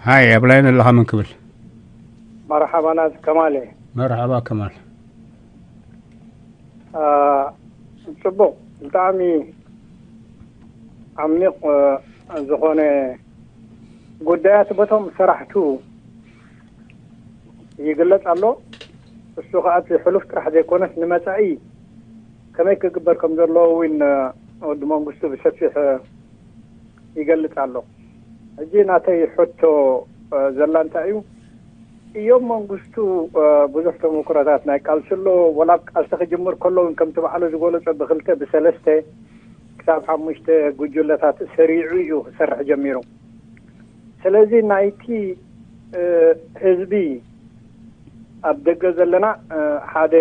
ሃይ ኣብ ላይን ኣለኻ መን ክብል? መርሓባ ናዝ ከማል እየ። መርሓባ ከማል። ጽቡቕ ብጣዕሚ ዓሚቕ ዝኾነ ጉዳያት በቶም ሰራሕቱ ይግለጽ ኣሎ። እሱ ከዓ እቲ ሕሉፍ ጥራሕ ዘይኮነስ ንመጻኢ ከመይ ክግበር ከም ዘለዎ እውን ወዲ መንግስቱ ብሰፊሕ ይገልጽ ኣሎ። ሕጂ ናተይ ሕቶ ዘላ እንታይ እዩ እዮም መንግስቱ ብዙሕ ተመክሮታት ናይ ቃልሲ ኣሎ ወላ ኣብ ቃልሲ ክጅምር ከሎ እውን ከምቲ ባዕሉ ዝገለጾ ብክልተ ብሰለስተ ክሳብ ሓሙሽተ ጉጅለታት ሰሪዑ እዩ ክሰርሕ ጀሚሩ። ስለዚ ናይቲ ህዝቢ ኣብ ደገ ዘለና ሓደ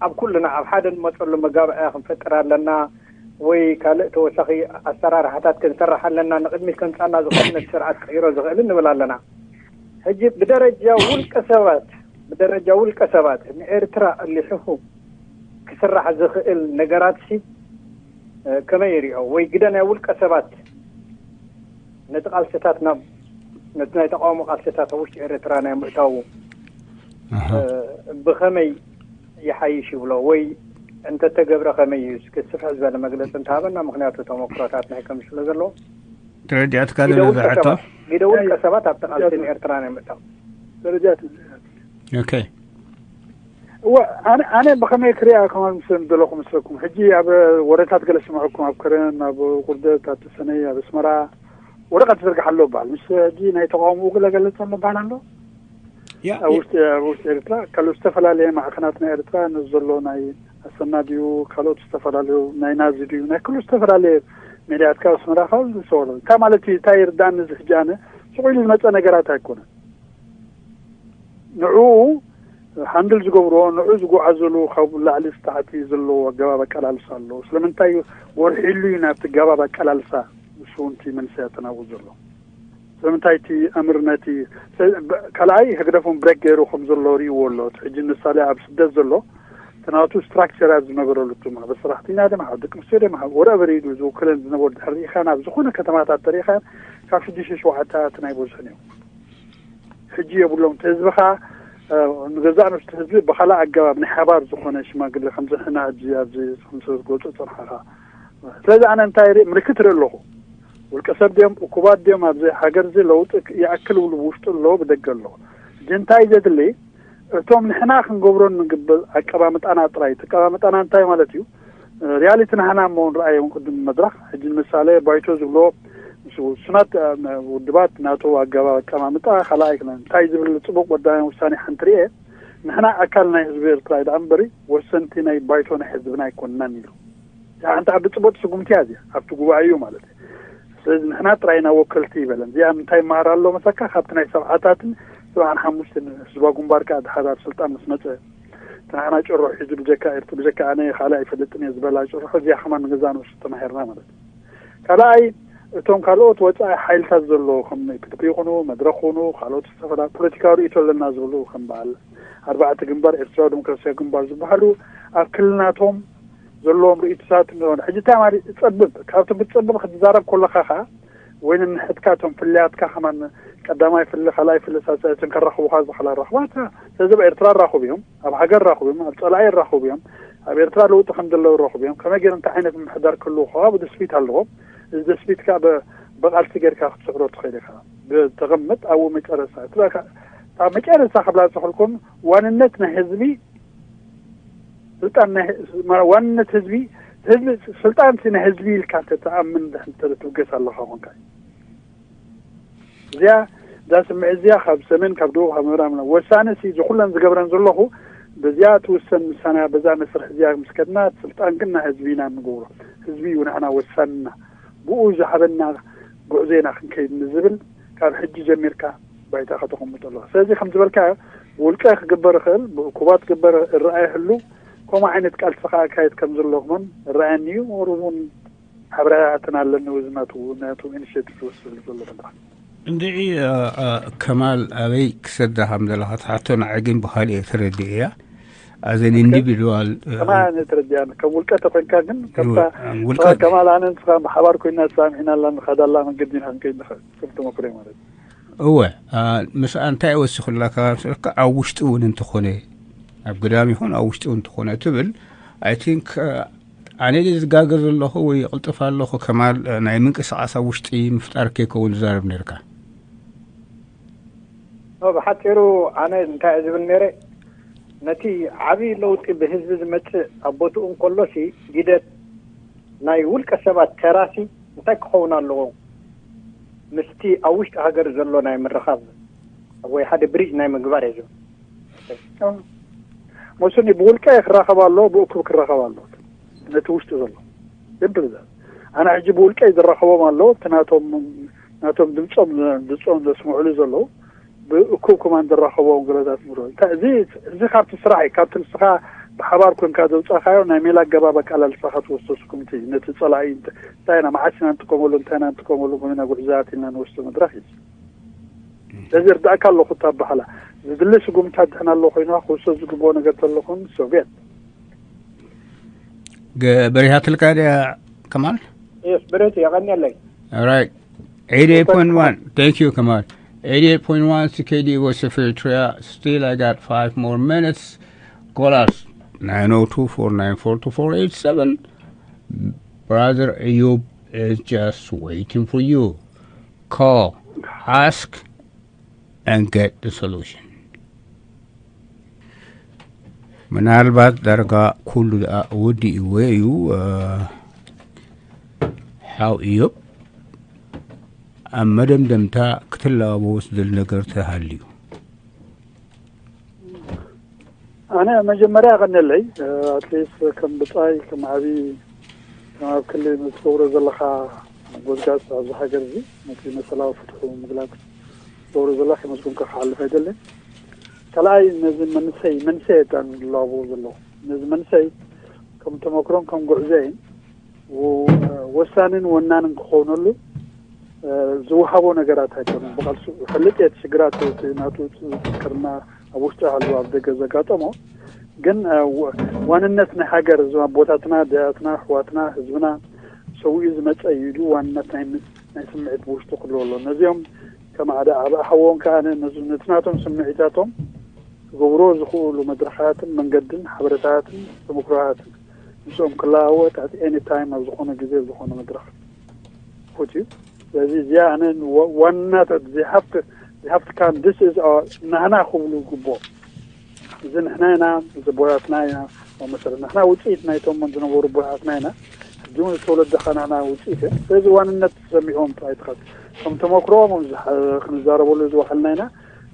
ኣብ ኩልና ኣብ ሓደ ንመፀሉ መጋብኣያ ክንፈጥር ኣለና ወይ ካልእ ተወሳኺ ኣሰራርሓታት ክንሰርሕ ኣለና፣ ንቕድሚት ከምፃና ዝኽእል ነቲ ስርዓት ክቕይሮ ዝኽእል ንብል ኣለና። ሕጂ ብደረጃ ውልቀ ሰባት ብደረጃ ውልቀ ሰባት ንኤርትራ ኣሊሕኹ ክስራሕ ዝኽእል ነገራት ሲ ከመይ ይሪኦ ወይ ግደ ናይ ውልቀ ሰባት ነቲ ቃልስታት ናብ ነቲ ናይ ተቃውሞ ቃልስታት ኣብ ውሽጢ ኤርትራ ናይ ምእታዉ ብኸመይ ይሓይሽ ይብሎ ወይ እንተተገብረ ከመይ እዩ? እስኪ ስፍሕ ዝበለ መግለፂ እንተሃበና፣ ምክንያቱ ተመክሮታት ናይ ከም ስለ ዘለዎ። ተረዲኣትካ ግደ ውልቀ ንብዕቶ ሰባት ግደ ውልቀ ሰባት ኣብቲ ቃልሲ ንኤርትራ ናይ ምእታው ደረጃት okay እወ ኣነ ኣነ ብኸመይ ክሪኣ ከማን ምስ ዘለኹ ምስለኩም ሕጂ ኣብ ወረታት ገለ ስምዐኩም ኣብ ከረን ኣብ ቁርደት ኣብ ተሰነይ ኣብ ኣስመራ ወረቐት ዝርግሓ ኣሎ በሃል ምስ ሕጂ ናይ ተቃውምኡ ገለ ገልጽ ኣሎ በሃል ኣሎ ያ ኣብ ውሽጢ ኣብ ውሽጢ ኤርትራ ካልኦት ዝተፈላለየ ማዕኸናት ናይ ኤርትራ ንዘሎ ናይ ኣሰና ድዩ ካልኦት ዝተፈላለዩ ናይ ናዚ ድዩ ናይ ኩሉ ዝተፈላለየ ሜድያት ካብ ኣስመራ ካብ ዝሰወረ እንታይ ማለት እዩ እንታይ ይርዳእኒ እዚ ሕጂ ኣነ ስቑ ኢሉ ዝመፀ ነገራት ኣይኮነን ንዕኡ ሃንድል ዝገብርዎ ንዑ ዝጓዓዘሉ ካብ ላዕሊ ዝተሓቲ ዘለዎ ኣገባብ ኣቀላልሳ ኣሎ ስለምንታይ ወርሒሉ እዩ ናብቲ ገባብ ኣቀላልሳ ንሱ እቲ መንሰያ ተናቡ ዘሎ ስለምንታይ እቲ ኣምር ነቲ ካልኣይ ህግደፎም ብሬክ ገይሩ ከም ዘሎ ርእይዎ ኣሎ እቲ ሕጂ ምሳሌ ኣብ ስደት ዘሎ ተናቱ ስትራክቸራት ዝነበረሉ ቱማ ብሰራሕተኛ ደማ ደቂ ኣንስትዮ ደማ ወረበር ኢሉ ዝውክለን ዝነበሩ ድሕር ርኢኻ ናብ ዝኾነ ከተማታት ተሪኢኻ ካብ ሽዱሽተ ሸውዓተ እቲ ናይ በዝሑ ነዮም ሕጂ የብሎም እቲ ህዝብኻ ንገዛእ ንስቲ ህዝቢ ብካልእ ኣገባብ ናይ ሓባር ዝኾነ ሽማግለ ከምዚ ሕና ሕጂ ኣብዚ ከምዚ ዝገልጾ ጸንሓኻ ስለዚ ኣነ እንታይ ርኢ ምልክት ርኢ ኣለኹ ውልቀ ሰብ ድዮም እኩባት ድዮም ኣብዚ ሃገር እዚ ለውጢ ይኣክል ውሉ ብውሽጡ ኣለዎ ብደገ ኣለዎ ሕጂ እንታይ ዘድሊ እቶም ንሕና ክንገብሮ ንግብል ኣቀማምጣና ጥራይ እቲ ኣቀማምጣና እንታይ ማለት እዩ ሪያሊቲ ናህና እሞ ንረኣዮም ቅድም መድረኽ ሕጂ ንምሳሌ ባይቶ ዝብሎ ምስ ውሱናት ውድባት ናቶ ኣገባብ ኣቀማምጣ ካልኣይ ክለን እንታይ ዝብል ፅቡቅ ወዳኒ ውሳኔ ሓንቲ ርኤ ንሕና ኣካል ናይ ህዝቢ ኤርትራ ኢዳ እምበሪ ወሰንቲ ናይ ባይቶ ናይ ህዝብና ኣይኮንናን ኢሉ ሓንቲ ዓዲ ፅቡቅ ስጉምቲ እያ እዚኣ ኣብቲ ጉባኤ እዩ ማለት እዩ ስለዚ ንሕና ጥራይና ወከልቲ ይበለን እዚኣ ምንታይ ይመሃር ኣሎ መሰካ ካብቲ ናይ ሰብዓታትን ሰብዓን ሓሙሽተን ህዝባ ጉንባር ከዓ ድሓር ኣብ ስልጣን ምስ መፀ እቲ ንሕና ጭርሖ ሒዙ ብጀካ ኤርትራ ብጀካ ኣነ ካልእ ኣይፈልጥን እየ ዝበላ ጭርሖ እዚኣ ከማን ንገዛ ንሱ ተማሂርና ማለት እዩ ካልኣይ እቶም ካልኦት ወፃኢ ሓይልታት ዘለዎ ከም ኢፒዲፒ ይኹኑ መድረክ ይኹኑ ካልኦት ዝተፈላለ ፖለቲካዊ ርእይቶ ኣለና ዝብሉ ከም በዓል ኣርባዕተ ግንባር ኤርትራዊ ዲሞክራሲያዊ ግንባር ዝበሃሉ ኣብ ክልልናቶም ዘለዎም ርእይቶታት ንሆን ሕጂ እንታይ ማለት ጸብብ ካብቶም ክትጸብብ ክትዛረብ ከለኻ ኸዓ ወይ ንንሕትካ እቶም ፍልያትካ ከማን ቀዳማይ ፍለ ካልኣይ ፍለ ሳልሳይ እትን ከራኽቡኻ ዝኽላ ራኽባት ስለዚ ኣብ ኤርትራ ራኹብ እዮም ኣብ ሃገር ራኹብ እዮም ኣብ ጸላኢ ራኹብ እዮም ኣብ ኤርትራ ለውጢ ከም ዘለዎ ራኹብ እዮም ከመይ ገይሩ እንታይ ዓይነት ምምሕዳር ክህልዎ ከዋ ብድስፊት ኣለዎም እዚ ድስፊት ከዓ ብቃልሲ ጌርካ ክትስዕሮ ትኽእል ኢኻ ብተቐምጥ ኣብኡ መጨረሳ መጨረሳ ክብላ ዝኽልኩም ዋንነት ናይ ህዝቢ ስልጣን ናይ ዋንነት ህዝቢ ህዝቢ ስልጣን ናይ ህዝቢ ኢልካ ተተኣምን ትብገስ ኣለኻ ኮንካ እዚኣ እዛ ስምዒት እዚኣ ካብ ሰሜን ካብ ደቡብ ካብ ምዕራብ ወሳነ ሲ ዝኩለን ዝገብረን ዘለኹ በዚኣ ትውሰን ምሳና በዛ መስርሕ እዚኣ ምስ ከድና ስልጣን ግን ናይ ህዝቢ ኢና ንገብሮ ህዝቢ እዩ ንዓና ወሳንና ብኡ ዝሃበና ጉዕዞ ኢና ክንከይድ ንዝብል ካብ ሕጂ ጀሚርካ ባይታ ከተቐምጦ ኣለዋ ስለዚ ከም ዝበልካ ብውልቀ ክግበር ይኽእል ብእኩባት ክግበር እረኣይ ህሉ ከምኡ ዓይነት ቃልሲ ከዓ ኣካየድ ከም ዘለኹምን እረኣየኒ እዩ ሞር እውን ሓበሬታትን ኣለኒ እዚ ናቱ ናቱ ኢኒሽቲቭ ዝወስድ ዘሎ መድረኽ እንድዒ ከማል ኣበይ ክሰዳ ከም ዘለካ ትሓቶ ንዓይ ግን ብካሊእ ተረዲእ እያ ኣዘን ኢንዲቪድዋል ከማን ተረዲኣኒ ከም ውልቀ ተኮይንካ ግን ከምታ ውልቀ ከማል ኣነ ንስኻ ብሓባር ኮይና ተሳሚዕና ኣላ ንኻዳላ መንገዲ ኢና ክንከይድ ንኽእል ከም ተመክሮ ማለት እዩ እወ ምስኣ እንታይ ወሲኹላ ካብ ስልካ ኣብ ውሽጢ እውን እንተኾነ ኣብ ግዳም ይኹን ኣብ ውሽጢ እውን እንተኾነ ትብል ኣይ ቲንክ ኣነ ድየ ዝጋገ ዘለኹ ወይ ይቕልጥፍ ኣለኹ ከማል ናይ ምንቅስቃስ ኣብ ውሽጢ ምፍጣር ከይከውን ዝዛረብ ነርካ ብሓፂሩ ኣነ እንታይ እየ ዝብል ነይረ ነቲ ዓብዪ ለውጢ ብህዝቢ ዝመፅእ ኣብ ቦትኡ እንከሎሲ ግደት ናይ ውልቀ ሰባት ተራሲ እንታይ ክኸውን ኣለዎ ምስቲ ኣብ ውሽጢ ሃገር ዘሎ ናይ ምርኻብ ወይ ሓደ ብሪጅ ናይ ምግባር እየ ዝብል መስኒ ብውልቀ ክራኸብ ኣሎ ብእኩብ ክራኸብ ኣሎ ነቲ ውሽጢ ዘሎ ድብር ኣነ ሕጂ ብውልቀ ዝራኸቦም ኣሎ እቲ ናቶም ናቶም ድምፆም ድምፆም ዘስምዑሉ ዘለዉ ብእኩብ ኮማንድ ዝራኸቦም ገለታት ምሮ እዚ እዚ ካብቲ ስራሕ እዩ። ካብቲ ንስኻ ብሓባር ኮንካ ዘውፃእካዮ ናይ ሜላ ኣገባብ ኣቃላልሳኻ ትወስዶ ስጉምቲ እዩ። ነቲ ፀላኢ እንታይ ኢና መዓስ ኢና ንጥቀመሉ እንታይ ኢና ንጥቀመሉ ኮይና ጉዕዛያት ኢልና ንወስዶ መድረክ እዩ። ስለዚ እርዳእካ ኣለኹ እታ ኣባሓላ ዝድሊ ስጉምታት ድሕና ኣለዎ ኮይንካ ክውሰድ ዝግብኦ ነገር ተለኹን ሶቪየት ገ- በሪሃትልካ ድያ ከማል? Yes, ብሬት የቐንየለይ። All right. eighty-eight point one. Thank you, Kamal. eighty-eight point one C K D Voice of Eritrea. Still, I got five more minutes. Call us nine oh two, four nine four, two four eight seven. Brother Ayub is just waiting for you. Call, ask, and get the solution. ምናልባት ዳርጋ ኩሉ ደኣ ወዲእዎ እዩ። ሓው እዮብ፣ ኣብ መደምደምታ ክትላበዎ ዝደሊ ነገር ተሃልዩ? ኣነ መጀመርያ ቀነለይ ኣትሊስት ከም ብፃይ ከም ዓብዪ ከም ኣብ ክሊ ትገብሮ ዘለካ ጎዝጋዝ ኣብዚ ሃገር እዚ ነቲ መሰላዊ ፍትሑ ምግላፅ ትገብሮ ዘለካ ከመስግንካ ክሓልፍ ኣይደልን። ካልኣይ ነዚ መንሰይ መንሰይ የዳን ዝላቦ ዘለዉ ነዚ መንሰይ ከም ተመክሮን ከም ጉዕዘይን ወሳንን ወናንን ክኾነሉ ዝወሃቦ ነገራት ኣይኮነን። ብቃልሱ ፈልጥ እየ ሽግራት ናቱ ክርና ኣብ ውሽጢ ሃሉ ኣብ ደገ ዘጋጠሞ ግን ዋንነት ናይ ሃገር እዞም ኣቦታትና ኣዴታትና ኣሕዋትና ህዝብና ሰዊኡ ዝመፀ እዩ ኢሉ ዋንነት ናይ ናይ ስምዒት ብውሽጡ ክህልዎ ኣሎ። ነዚኦም ከም ሓደ ዓብ ሓዎም ከዓ ነቲ ናቶም ስምዒታቶም ክገብርዎ ዝኽእሉ መድረኻትን መንገድን ሓበሬታትን ተመክሮታትን ምስኦም ክለዋወጥ at any time ኣብ ዝኾነ ግዜ ኣብ ዝኾነ መድረኽ ክፉት እዩ። ስለዚ እዚኣ ኣነ ዋናታት they have to they have to come this is our ናህና ክብሉ ይግብኦ። እዚ ንሕና ኢና እዚ ቦያትና ኢና መሰረት ንሕና ውፅኢት ናይቶም ዝነበሩ ቦያትና ኢና ሕጂ እውን ዝተወለደ ከናና ውፅኢት እዮም። ስለዚ ዋንነት ተሰሚዖም ጥራይ ትኸድ ከም ተመክሮኦም ክንዛረበሉ ዝወሃልና ኢና።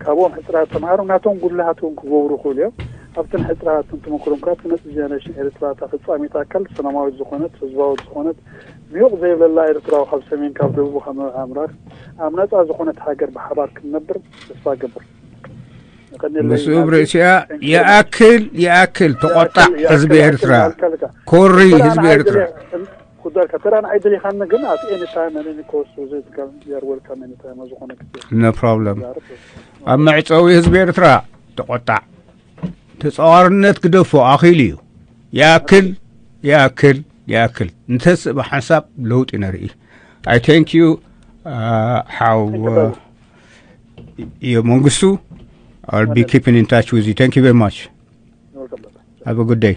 ካብኦም ሕፅራት ተምሃሩ ናቶም ጉድለሃት እውን ክገብሩ ይኽእሉ እዮም። ኣብትን ሕፅራትን ተመክሮም ካብ ትመፅእ ጀነሬሽን ኤርትራ እታ ፈፃሚት ኣካል ሰላማዊት ዝኾነት ህዝባዊት ዝኾነት ሚዩቕ ዘይብለላ ኤርትራዊ ካብ ሰሜን ካብ ደቡብ ካብ ኣምራክ ኣብ ነፃ ዝኾነት ሃገር ብሓባር ክንነብር ተስፋ ገብር። ምስኡ ብርእሲኣ ይኣክል ይኣክል ተቆጣዕ ህዝቢ ኤርትራ ኮሪ ህዝቢ ኤርትራ ኩዳር ከተራ ንዓይ ደሊኻኒ ግን ኣብ ኤኒታይም ኣነ ንከወስዱ ዘይትጋል ያር ወልካም ኤኒታይም ዝኾነ ግዜ no problem ኣብ መዕፀዊ ህዝቢ ኤርትራ ተቆጣዕ ተፃዋርነት ግደፎ ኣኺሉ እዩ ይኣክል ይኣክል ይኣክል እንተስእ ብሓንሳብ ለውጢ ነርኢ I thank you ሓው የመንግስቱ I'll be keeping in touch with you thank you very much have a good day